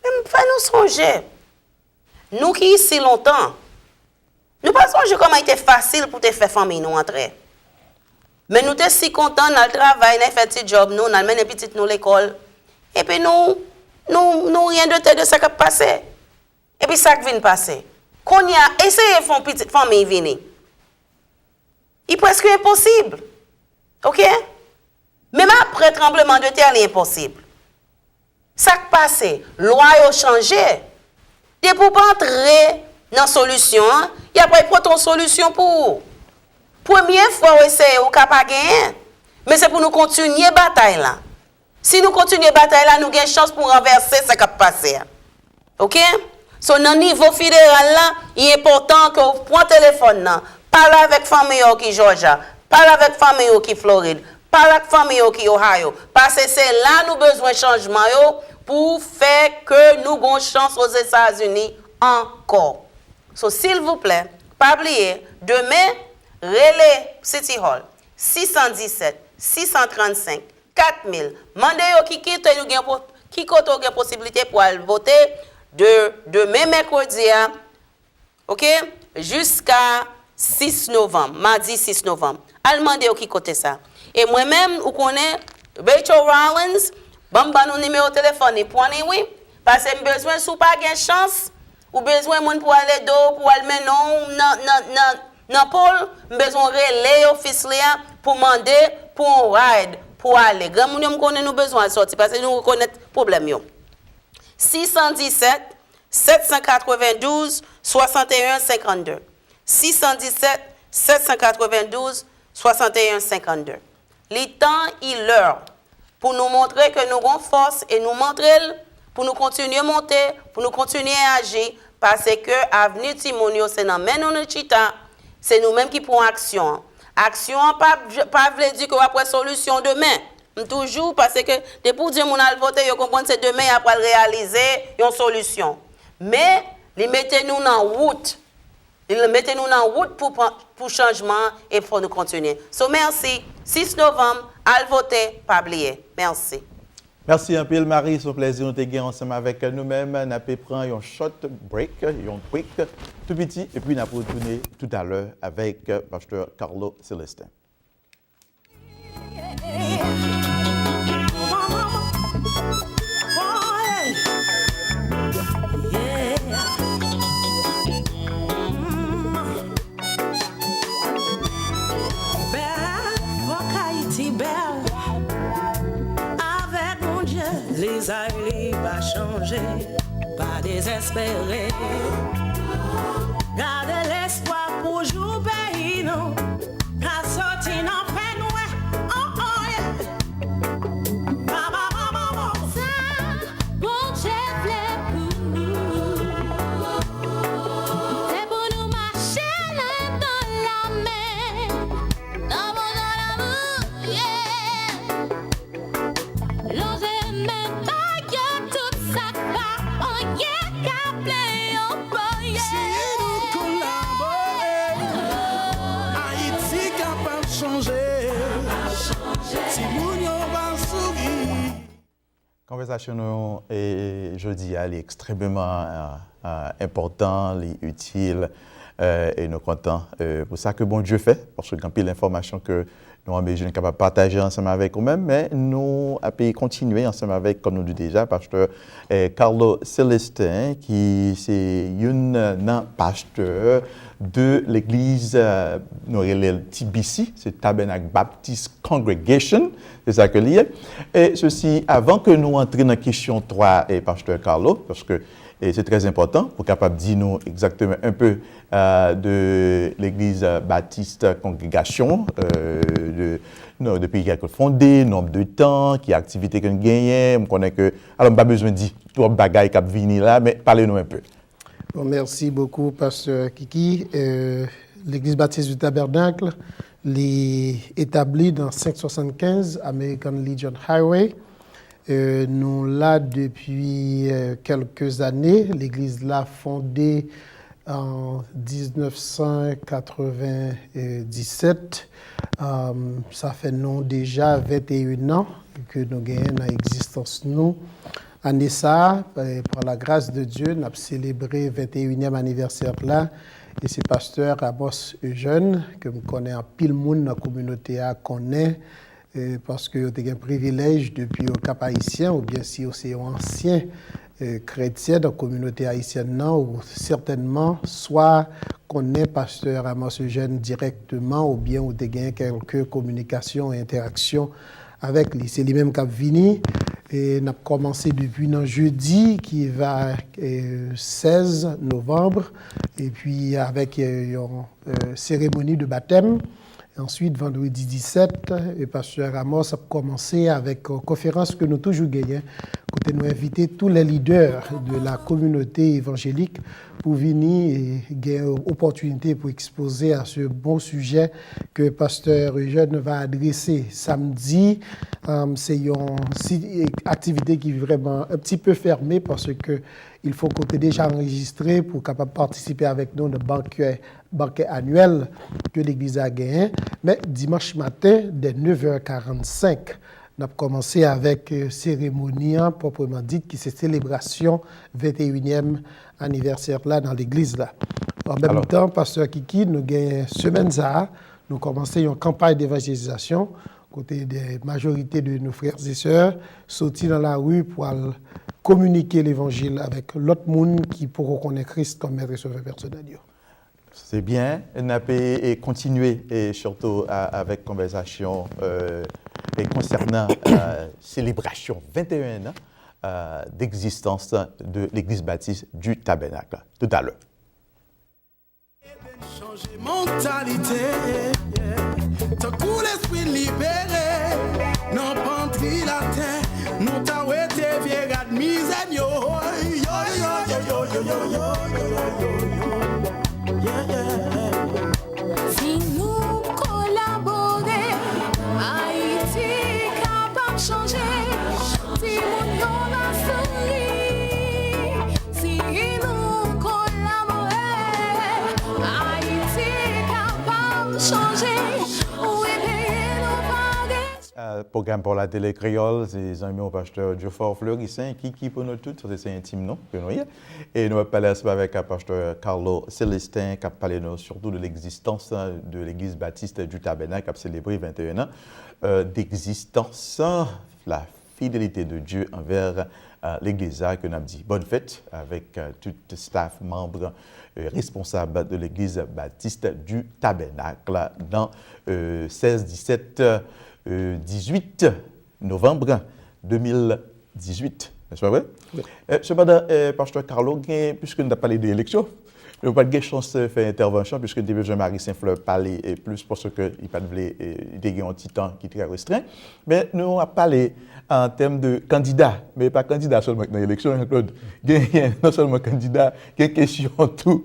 Men m fè nou sonje, nou ki isi lontan, nou pa sonje kòman li te fasil pou te fè fanmiy nou antre. Men nou te si kontan, n al travay, n al fè ti djòb nou, n al mennen pitit nou lekòl. Epi nou, nou, nou ryen doute de sa k ap pase. Epi sa k vin pase. Kounye a, eseye fè yon pitit fanmiy vini. Li prèske enposib. Oke? Menm apre tranbleman de tè, li enposib. Sa k pase? Lwa yo chanje. Depi w pa antre nan solisyon an, y ap al pote yon solisyon pou ou. Premye fwa w eseye, ou ka pa genyen. Men se pou nou kontinye batay la. Si nou kontinye batay la, nou gen chans pou ranvèse sa k ap pase a. Oke? So, nan nivo federal la, li enpòtan ke w pran telefòn nan, pale avèk fanmi w ki Jòjya, pale avèk fanmi w ki Florid, pale ak fanmi w ki Ohio, paske se la nou bezwen chanjman yo pou fè ke nou gon chans Ozetazini ankò. So, silvouplè, pa bliye, demen, rele City Hall, sis san disèt, sis san trannsenk, kat mil. Mande yo ki kote nou gen po- ki kote w gen posiblite pou al vote de demen mèkredi a, oke, jiska sis novanm, madi sis novanm. Al mande yo ki kote sa. E mwen menm, ou konnen, Rachel Rollins, ban m ban nou nimewo telefòn li, pran li wi, paske m bezwen, si w pa gen chans, ou bezwen moun pou al ede w, pou al mennen w nan, nan, nan, nan poul, m bezwen w rele ofis li a pou mande pou yon ride pou ale. Granmoun yo, m konnen nou bezwen al sòti, paske nou rekonèt pwoblèm yo. Sis san disèt, sèt san katrevendouz, swasanteyen, senkannde. Sis san disèt, sèt san katrevendouz, swasanteyen, senkannde. Li tan, il lè pou nou montre ke nou gon fòs e nou montre l, pou nou kontinye monte, pou nou kontinye aji, paske avni timoun yo se nan men nou li chita, se nou menm ki pran aksyon an. Aksyon an pa, pa vle di ke w ap wè solisyon demen. M toujou, paske depi w di yon moun al vote, yo konprann se demen y ap pral reyalize yon solisyon. Men, li mete nou nan wout. Li mete nou nan wout pou, pou chanjman an e fò nou kontinye. So, mèsi. Sis novanm, al vote, pa bliye. Mèsi. Mèsi anpil, Marie. Se yon plèzi nou te gen ansanm avèk nou menm. N ape pran yon short break, yon break tou piti, epi n ap retounen toutalè avèk pastè Carlo Célestin. Bèl, fòk Ayiti bèl. Avèk Bondye, lizay li pa chanje, pa dezespere. Gade lespwa pou jou peyi nou ka soti nan fènwè. Oh, oh, yeah. Mama, mama, mama. Sa Bondye vle pou nou, se pou nou mache len nan lamen. Nan mond an lanmou, yeah. Lonje men ba yo tout sa k pa anyen ka plen yo poye. Si nou kolabore, Ayiti kapab chanje. Timoun yo va souri. Konvèsasyon nou e, jodi a, li ekstrèmeman, e, e, enpòtan, li itil, e, e nou kontan, e, pou sa ke Bondye fè, paske gen anpil enfòmasyon ke nou an bezwen kapab pataje ansanm avèk ou menm, men nou ape kontinye ansanm avèk, kòm nou di deja, pastè, e, Carlo Célestin, ki se youn nan pastè de legliz, e, nou rele l T B C, se Tabernacle Baptist Congregation, se sa ke li ye. E sesi, avan ke nou antre nan kesyon twa, e, pastè Carlo, paske, e, se trè enpòtan pou kapab di nou egzakteman un peu, e, de legliz, e, Batis Kongregasyon, e, de, non, depi kèk fonde, nonb de tan, ki aktivite ke n genyen, m konnen ke, alò, m pa bezwen di twòp bagay k ap vini la, men pale nou un peu. Bon, merci beaucoup, Pasteur Kiki. Euh, Legliz Batis du Tabernacle, li etabli nan senk swasann kenz American Legion Highway. Euh, nou la depi euh, kèlke zane. Legliz la fonde an diznèfsannkatrevenndisèt. Euh, sa fè nou deja venteyen an ke nou genyen nan egzistans nou. Ane sa a, euh, par la grâce de Dieu, n ap selebre venteyenyèm anivèsè la. E se pastè Amos Eugène, ke m konnen anpil moun nan kominote a konnen, euh, paske yo te gen privilèj depi yo Kap Ayisyen, oubyen si yo se yon ansyen euh, kretyen nan kominote ayisyèn nan, ou sètènman swa konnen pastè Amos Eugène dirèkteman, oubyen ou te gen kèlke kominikasyon, entèraksyon avèk li. Se li menm k ap vini. E n ap kòmanse depi nan jedi ki va euh, sèz novanm, epi avèk euh, yon euh, seremoni de batèm. Answit, vandredi disèt, e pastè Amos ap kòmanse avèk euh, konferans ke nou toujou genyen, kote nou envite tous les leaders de la communauté évangélique pou vini e gen opòtinite pou ekspoze a ce bon sujet que pasteur Eugène va adresser samedi. Euh, se yon si, aktivite ki vrèman un petit peu fermé parce que il faut que w te deja anrejistre pou w kapab patisipe avèk nou nan bankè, bankè anyèl ke legliz la genyen. Men dimanch maten, dès neuf heures quarante-cinq, n ap kòmanse avèk euh, seremoni an pwòpman dit, ki se selebrasyon venteyenyèm anivèsè la nan legliz la. An menm tan, pastè Kiki, nou gen semèn sa a, nou kòmanse yon kanpay devanjelizasyon kote de majorite de nos frères et sœurs soti nan lari pou al kominike levanjil avèk lòt moun ki poko konnen Kris kòm Mèt e Sovè pèsonèl yo. Se byen, n ap e, e kontinye e sitou a, avèk konvèsasyon euh, e konsènan euh, selebrasyon venteyen an euh, d'existence de l'Église Baptiste du Tabernacle. Tout à l'heure. Chanje mantalite, yeah. Tankou lespri libere, nan pantri latè, nou ta wete vye rad mizè n yo. Yo, yo, yo. Yeah, yeah. Si nou kolabore, Ayiti kapab chanje. Timoun yo va souri. Si nou kolabore, Ayiti kapab chanje. Wi, peyi nou pa gen. Euh, pwogram pou Latele Kreyòl, se zanmi w pastè Dieufort Fleurissaint, Kiki pou nou tout, se, se entim nou ke nou ye. E nou ap pale ansanm avèk euh, pastè Carlo Célestin, k ap pale nou sitou de l'existence de l'Église Baptiste du Tabernacle, k ap selebre venteyen an euh, d'existence, la fidélité de Dieu envers euh, legliz la, ke n ap di bonne fête avèk euh, tout staff, manm, euh, responsab de l'Église Baptiste du Tabernacle nan euh, sèz, disèt, euh, dizuit novanm de mil dizuit, n'est-ce pas vrai? Wi. Euh, sepandan, euh, pastè Carlo, gen, puiske nou t ap pale de eleksyon, nou pa t gen chans euh, fè entèvansyon, puiske n te bezwen Marie Saint Fleur pale euh, plis, paske li pa t vle, euh, li te gen yon ti tan ki trè restren. Men nou ap pale an tèm de kandida, men pa kandida sèlman ki nan eleksyon, Jean-Claude. Gen, gen non sèlman kandida, gen kesyon tou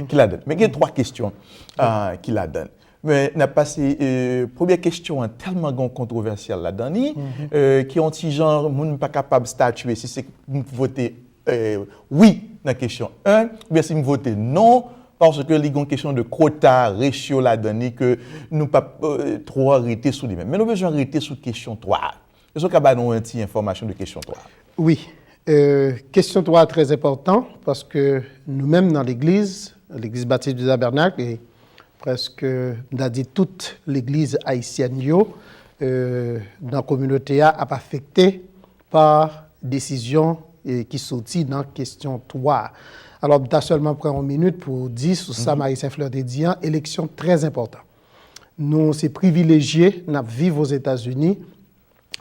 ki ladan. Men gen twa kesyon euh, ki ladan. Men n ap pase euh, premye kesyon an tèlman gen yon kontrovèsyèl ladan li, euh, ki yon ti jan moun pa kapab statye si se m vote euh, wi nan kesyon en, oubyen si m vote non, paske li gen yon kesyon de kwota, resyo ladan li ke nou p ap euh, twò rete sou li menm. Men nou bezwen rete sou kesyon twa a. Èske w ka ba nou yon ti enfòmasyon de kesyon twa a? Wi. Euh, kesyon twa a trè enpòtan paske nou menm nan legliz, Legliz Batis du Tabènak, e prèske, m ta di tout legliz ayisyèn yo, euh, nan kominote a ap afekte pa desizyon eh, ki soti nan kesyon twa a. Alò, m ta sèlman pran yon minit pou di sou sa Marie Saint Fleur te di an, eleksyon trè enpòtan. Nou se privilejye, n ap viv Ozetazini,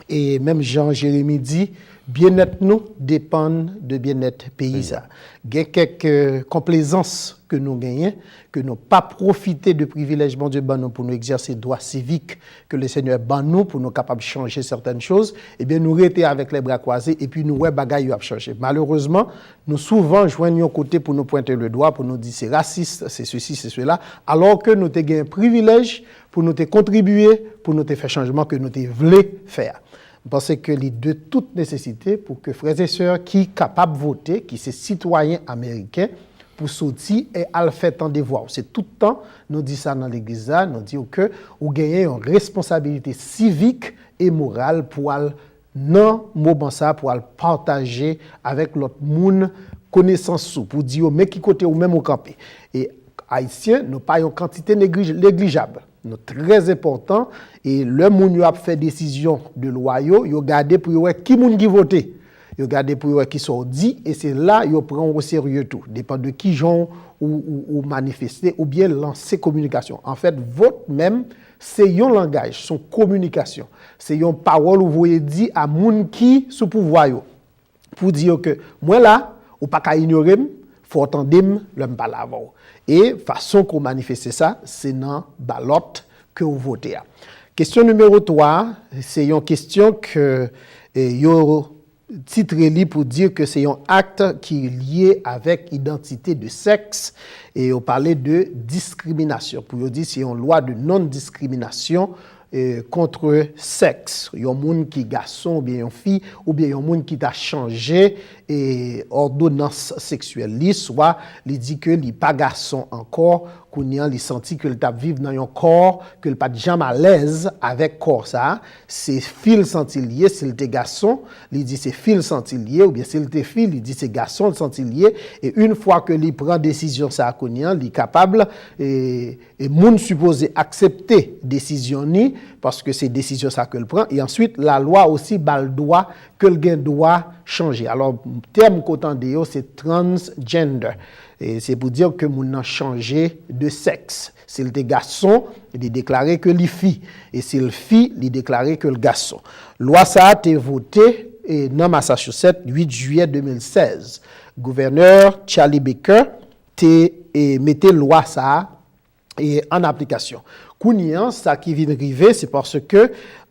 e menm jan Jeremi di, byennèt nou depann de byennèt peyi sa. Gen kèk euh, konplezans ke nou genyen, ke nou pa pwofite de privilèj Bondye ban nou pou nou egzèse dwa sivik ke Lesenyè ban nou pou nou kapab chanje sètèn choz, ebyen nou rete avèk lè bra kwaze epi nou wè bagay yo ap chanje. Malerezman, nou souvan jwenn yon kote pou nou pwente le dwa, pou nou di se rasis, se sesi, se sela, alò ke nou te gen privilèj pou nou te kontribye, pou nou te fè chanjman ke nou te vle fè a. M panse ke li de tout nesesite pou ke frè e sè ki kapab vote, ki se sitwayen ameriken, pou soti e al fè tande vwa w. Se tout tan nou di sa nan legliz la, nou di w ke ou genyen yon responsabilite sivik e moral pou al nan moman sa, pou al pataje avèk lòt moun konesans ou, pou di yo men ki kote ou menm ou kanpe. E Ayisyen, nou pa yon kantite negli- neglijab. Nou trè enpòtan e lè moun yo ap fè desizyon de lwa yo, yo gade pou yo wè ki moun ki vote. Yo gade pou yo wè kisa w di e se la yo pran w oserye tou. Depann de kijan w, w, w manifeste oubyen lanse kominikasyon. Anfèt, vòt menm, se yon langaj, se yon kominikasyon. Se yon pawòl ou voye di a moun ki sou pouvwa yo. Pou di yo ke mwen la, ou pa ka inyore m, fò w tande m lè m pale avè w. E fason ke w manifeste sa, se nan balòt ke w vote a. Kesyon nimewo twa, se yon kesyon ke e, yo titre li pou di ke se yon ak ki lye avèk idantite de sèks, e yo pale de diskriminasyon. Pou yo di se yon lwa de non-diskriminasyon e, contre sexe. Yon moun ki gason oubyen yon fi, oubyen yon moun ki ta chanje e, òdonans seksyèl li, swa li di ke li pa gason ankò, kounye a li santi ke l t ap viv nan yon kò ke l pa t janm alèz avèk kò sa a, se fi l santi l ye, si l te gason, li di se fi l santi l ye, oubyen si l te fi, li di se gason l santi l ye, e yon fwa ke li pran desizyon sa a kounye a, li kapab, e, e moun sipoze aksepte desizyon ni, paske se desizyon sa ke l pran, e answit, lalwa osi ba l dwa ke l gen dwa chanje. Alò, tèm ke w tande yo, se transgender. E se pou di ke moun nan chanje de sèks. Si l te gason, li deklare ke li fi. E si l fi, li deklare ke l gason. Lwa sa a te vote e, nan Massachusetts, uit jiyè de mil sèz. Gouvènè Charlie Baker te e, mete lwa sa a e, an aplikasyon. Kounye a, sa ki vin rive, se paske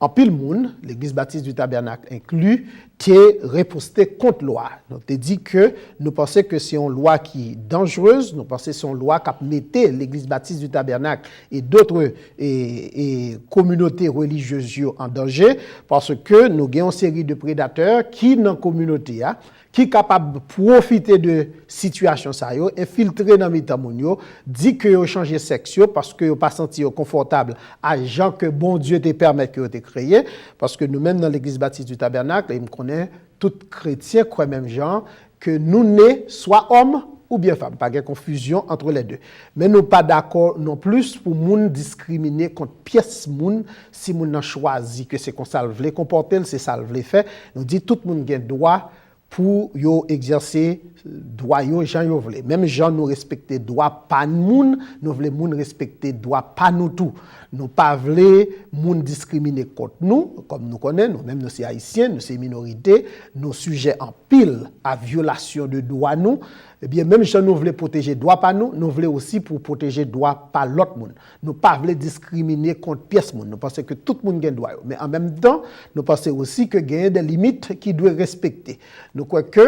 anpil moun, Legliz Batis di Tabènak enkli, te reposte kont lwa a. Nou te di ke nou panse ke se yon lwa ki danjrez, nou panse se yon lwa k ap mete Legliz Batis di Tabènak e dòt e, e kominote relijyez yo an danje, paske nou gen yon seri de predatè ki nan kominote a, ki kapab pwofite de sitiyasyon sa yo, enfiltre nan mitan moun yo, di ke yo chanje sèks yo paske yo pa santi yo konfòtab a jan ke Bondye te pèmèt ke yo te kreye, paske nou menm nan Legliz Batis di Tabènak, e m konnen tout kretyen kwè menm jan, ke nou ne swa òm oubyen fanm, pa gen konfizyon ant lè de. Men nou pa dakò non plis pou moun diskrimine kont pyès moun, si moun nan chwazi ke se konsa l vle konpòte l, se sa l vle fè. Nou di tout moun gen dwa pou yo egzèse dwa yo jan yo vle. Menm jan nou respekte dwa pa moun, nou vle moun respekte dwa pa nou tou. Nou pa vle moun diskrimine kont nou, kòm nou konnen, nou menm nou se Ayisyen, nou se minorite, nou sijè anpil a vyolasyon de dwa nou. Ebyen, menm jan nou vle pwoteje dwa pa nou, nou vle osi pou pwoteje dwa pa lòt moun. Nou pa vle diskrimine kont pyès moun. Nou panse ke tout moun gen dwa yo. Men an menm tan, nou panse osi ke genyen de limit ki dwe respekte. Nou kwè ke,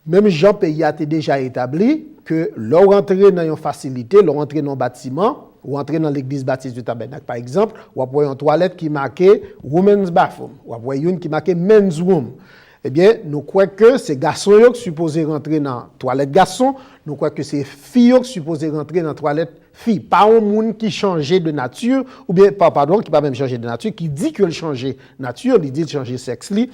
menm jan peyi a te deja etabli, ke lè w rantre nan yon fasilite, lè w rantre nan yon batiman, ou rantre nan Legliz Batis di Tabènak, pa egzanp, w ap wè yon twalèt ki make Women's Bathroom, w ap wè youn ki make Men's Room. Ebyen, nou kwè ke se gason yo ki sipoze rantre nan twalèt gason, nou kwè ke se fi yo ki sipoze rantre nan twalèt fi. Pa yon moun ki chanje de nati, oubyen, pa, padon, ki pa menm chanje de nati, ki di ke l chanje nati, li di l chanje sèks li,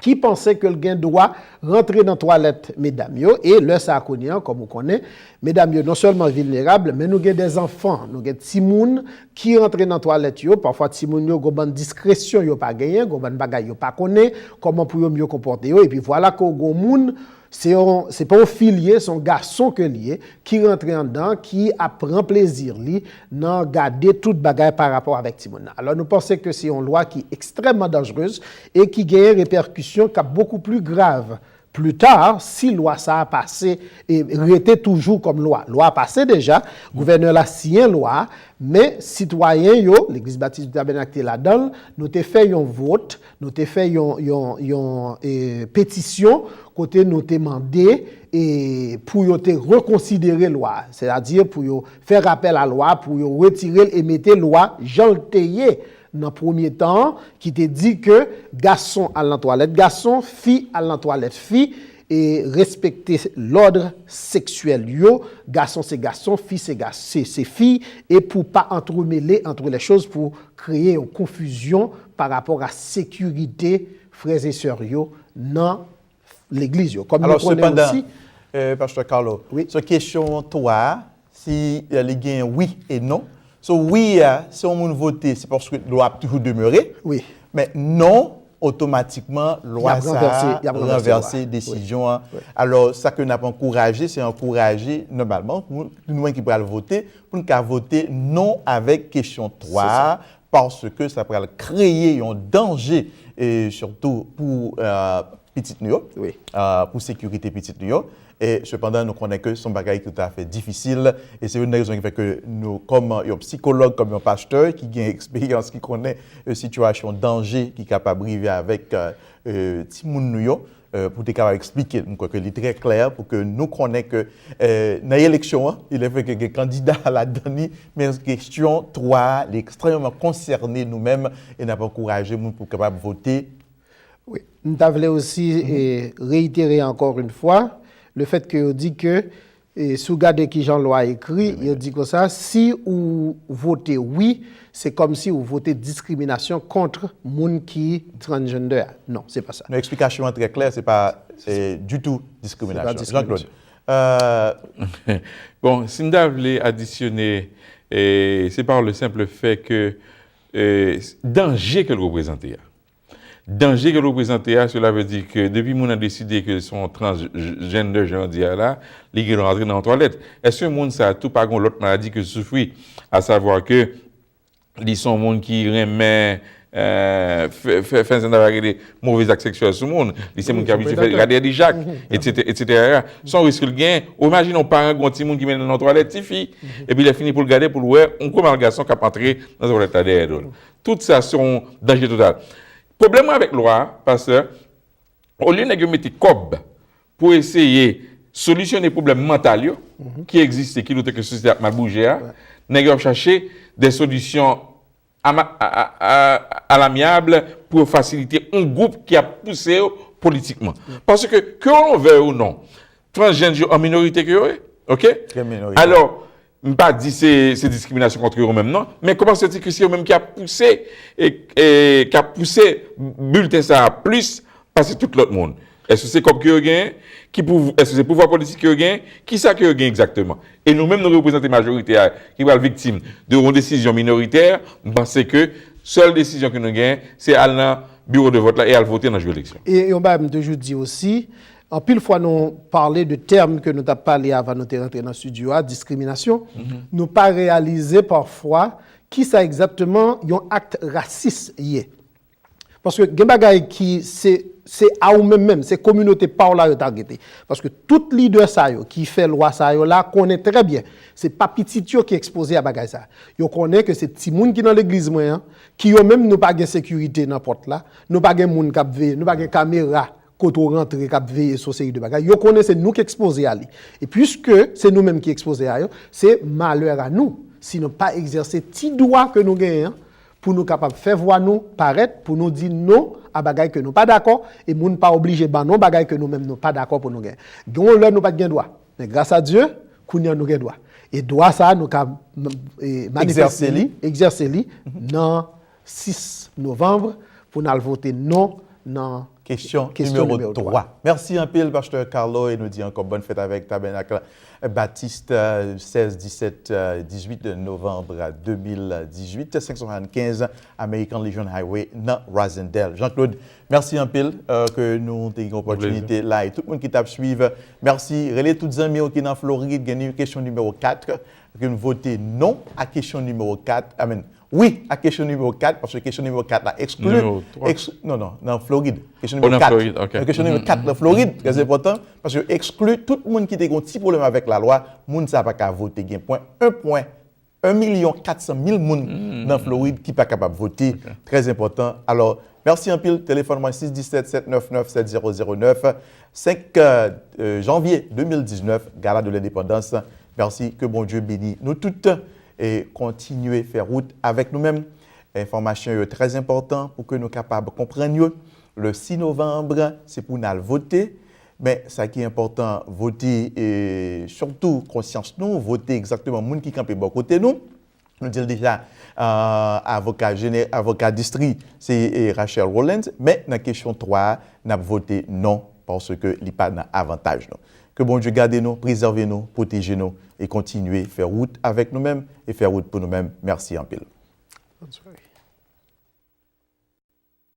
ki panse ke l gen dwa rantre nan twalèt medam yo, e lè sa a kounye a, kòm ou konnen, medam yo non sèlman vilnerab, men nou gen dèzanfan, nou gen timoun ki rantre nan twalèt yo, pafwa timoun yo gon bann diskresyon yo pa genyen, gon bann bagay yo pa konnen, kòman pou yo mye konpòte yo, epi vwala ke w gon moun, se yon, se pa yon fi l ye, se yon gason ke l ye, ki rantre anndan, ki ap pran plezi li nan gade tout bagay pa rapò avèk timoun nan. Alò, nou panse ke se yon lwa ki ekstrèmman danjrez e ki genyen repèkisyon k ap bokou pli grav pli ta, si lwa sa a pase e rete toujou kòm lwa. Lwa a pase deja, gouvènè la siyen lwa a, men sitwayen yo, Legliz Batis di Tabènak te ladan l, nou te fè yon vòt, nou te fè yon, yon, yon e, petisyon kote nou te mande e, pou yo te rekonsidere lwa a, sètadi pou yo fè rapèl a lwa a, pou yo retire l e mete lwa jan l te ye nan premye tan an, ki te di ke gason al nan twalèt gason, fi al nan twalèt fi, e respekte lòd seksyèl yo, gason se gason, fi se ga-, se, se fi, e pou pa entremêler entre les choses, pou kreye yon konfizyon pa rapò a sekirite frè e sè yo nan legliz yo. Kòm nou konnen osi, Pastè Carlo, sou kesyon twa a, si li gen wi e non. So wi a, si yon moun vote, se paske lwa ap toujou demere. Men non, otomatikman, lwa sa a ranvèse desizyon an. Alò, sa ke n ap ankouraje, se ankouraje, nòmalman, pou nou menm ki pral vote, pou n ka vote non avèk kesyon twa a, paske sa pral kreye yon danje, e sitou pou pitit nou yo, pou sekirite pitit nou yo. E sepandan, nou konnen ke se yon bagay ki toutafè difisil, e se youn nan rezon ki fè ke nou, kòm yon sikològ, kòm yon pastè ki gen eksperyans, ki konnen sitiyasyon danje ki kapab rive avèk timoun nou yo, pou te kapab eksplike, m kwè ke li trè klè pou ke nou konnen ke nan eleksyon an, il est vrai ke gen kandida ladan li, men kesyon twa a, li ekstrèmeman konsène nou menm, e n ap ankouraje moun pou kapab vote. Wi, m ta vle osi e, réitérer encore une fois le fait que yo di ke e, si w gade kijan lwa ekri, yo di konsa, si ou vote wi, se kòmsi ou vote diskriminasyon kont moun ki transgender a. Non, se pa sa. Non, eksplikasyon an trè klè, se pa e, ditou diskriminasyon. Jean-Claude. Bon, si m ta vle adisyone, e, se par le simple fait que e, danje ke l reprezante a. Danje ke l reprezante a, cela veut dire que depi moun nan deside ke se yon transgender, jan yo di a la, li gen dwa rantre nan yon twalèt. Èske moun sa a tou pa gen yon lòt maladi ke l soufri, à savoir que li se yon moun ki renmen e, fè, fè, fè sa n ta rele move zak seksyèl sou moun. Li se moun ki abitye fè gade dejak, etsetera, etsetera. Se yon risk ke l genyen. Ou imajine yon paran gen yon timoun ki mennen l nan yon twalèt tifi, epi lè fini pou l gade, pou l wè yon gwo malgason k ap antre nan twalèt la dèyè do l. Tout sa se yon danje total. Pwoblèm mwen avèk lwa a, pastè, olye nèg yo mete kòb pou eseye solisyone pwoblèm mantal yo ki egziste, ki nou te ke sosyete ap mal bouje a, nèg yo ap chache de solisyon ama- a- a- a- alamyab pou yo fasilite yon gwoup ki ap pouse yo politikman. Paske, ke w vle ou non, transjèn yo an minorite ke yo ye, oke? Alò, m pa di se se diskriminasyon kont yo menm non, men kòman se di ke se yo menm ki ap pouse e, e ki ap pouse bilten sa a plis pase tout lòt moun? Èske se kòb ke yo genyen? Ki pou, èske se pouvwa politik ke yo genyen? Kisa ke yo genyen egzakteman? E nou menm nou reprezante majorite a ki pral viktim de yon desizyon minoritè, m panse ke sèl desizyon ke nou genyen se al nan biwo de vòt la e al vote nan jou eleksyon. E yon bagay m toujou di osi, anpil fwa nou pale de tèm ke nou t ap pale avan nou te rantre nan estidyo a, diskriminasyon. Nou pa reyalize pafwa kisa egzakteman yon akt rasis ye. Paske gen bagay ki se se a ou menm menm, se kominote pa w la yo tagete. Paske tout lidè sa yo ki fè lwa sa yo la konnen trè byen se pa pitit yo ki ekspoze a bagay sa. Yo konnen ke se timoun ki nan legliz mwen an, ki yo menm nou pa gen sekirite nan pòt la, nou pa gen moun k ap veye, nou pa gen kamera kote w rantre k ap veye sou seri de bagay. Yo konnen se nou ki ekspoze a li. E piske se nou menm ki ekspoze a yo, se malè a nou si nou pa egzèse ti dwa ke nou genyen an pou nou kapab fè vwa nou parèt, pou nou di non a bagay ke nou pa dakò, e moun pa oblije ban nou bagay ke nou menm nou pa dakò pou nou gen. Gen yon lè nou pa t gen dwa, men gras a Dye, kounye a nou gen dwa. E dwa sa a nou ka e, manifeste li, egzèse li nan sis novanm pou n al vote non nan Kesyon nimewo twa. Mèsi anpil, Pastè Carlo, e nou di ankò bòn fèt avèk Tabènak Batiste, sèz, disèt, dizuit novanm de mil dizuit, senk san swasannkenz American Legion Highway nan Rosendale. Jean-Claude, mèsi anpil ke nou te gen opòtinite la e tout moun ki t ap swiv. Mèsi, rele tout zanmi w ki nan Florid, gen kesyon nimewo kat, ke n vote non a kesyon nimewo kat, amèn. Wi a kesyon nimewo kat, paske kesyon nimewo kat la ekskli, non, non, nan Florid. Kesyon nimewo kat. Kesyon nimewo kat nan Florid, trè enpòtan, paske yo ekskli tout moun ki te gen yon ti pwoblèm avèk lalwa, moun sa a pa ka vote. Gen pwen, en pwen, en milyon kat san mil moun nan Florid ki pa kapab vote. Trè enpòtan. Alò, mèsi anpil. Telefòn mwen, sis disèt, sèt nèf nèf, sèt zéro zéro nèf. Senk janvye de mil diznèf, Gala de Lendepandans. Mèsi, ke Bondye beni nou tout e kontinye fè wout avèk nou menm. Enfòmasyon yo trè enpòtan pou ke nou kapab konprann yo. Le sis novanm, se pou n al vote. Men sa ki enpòtan, vote, e sitou konsyans nou, vote egzakteman moun ki kanpe bò kote nou. Nou di l deja, euh, avoka jene, avoka distri, se, e, Rachel Rollins, men nan kesyon twa a, n ap vote non, paske li pa nan avantaj nou. Ke Bondye gade nou, prezève nou, pwoteje nou, e kontinye fè wout avèk nou menm, e fè wout pou nou menm. Mèsi anpil. Bonne soirée.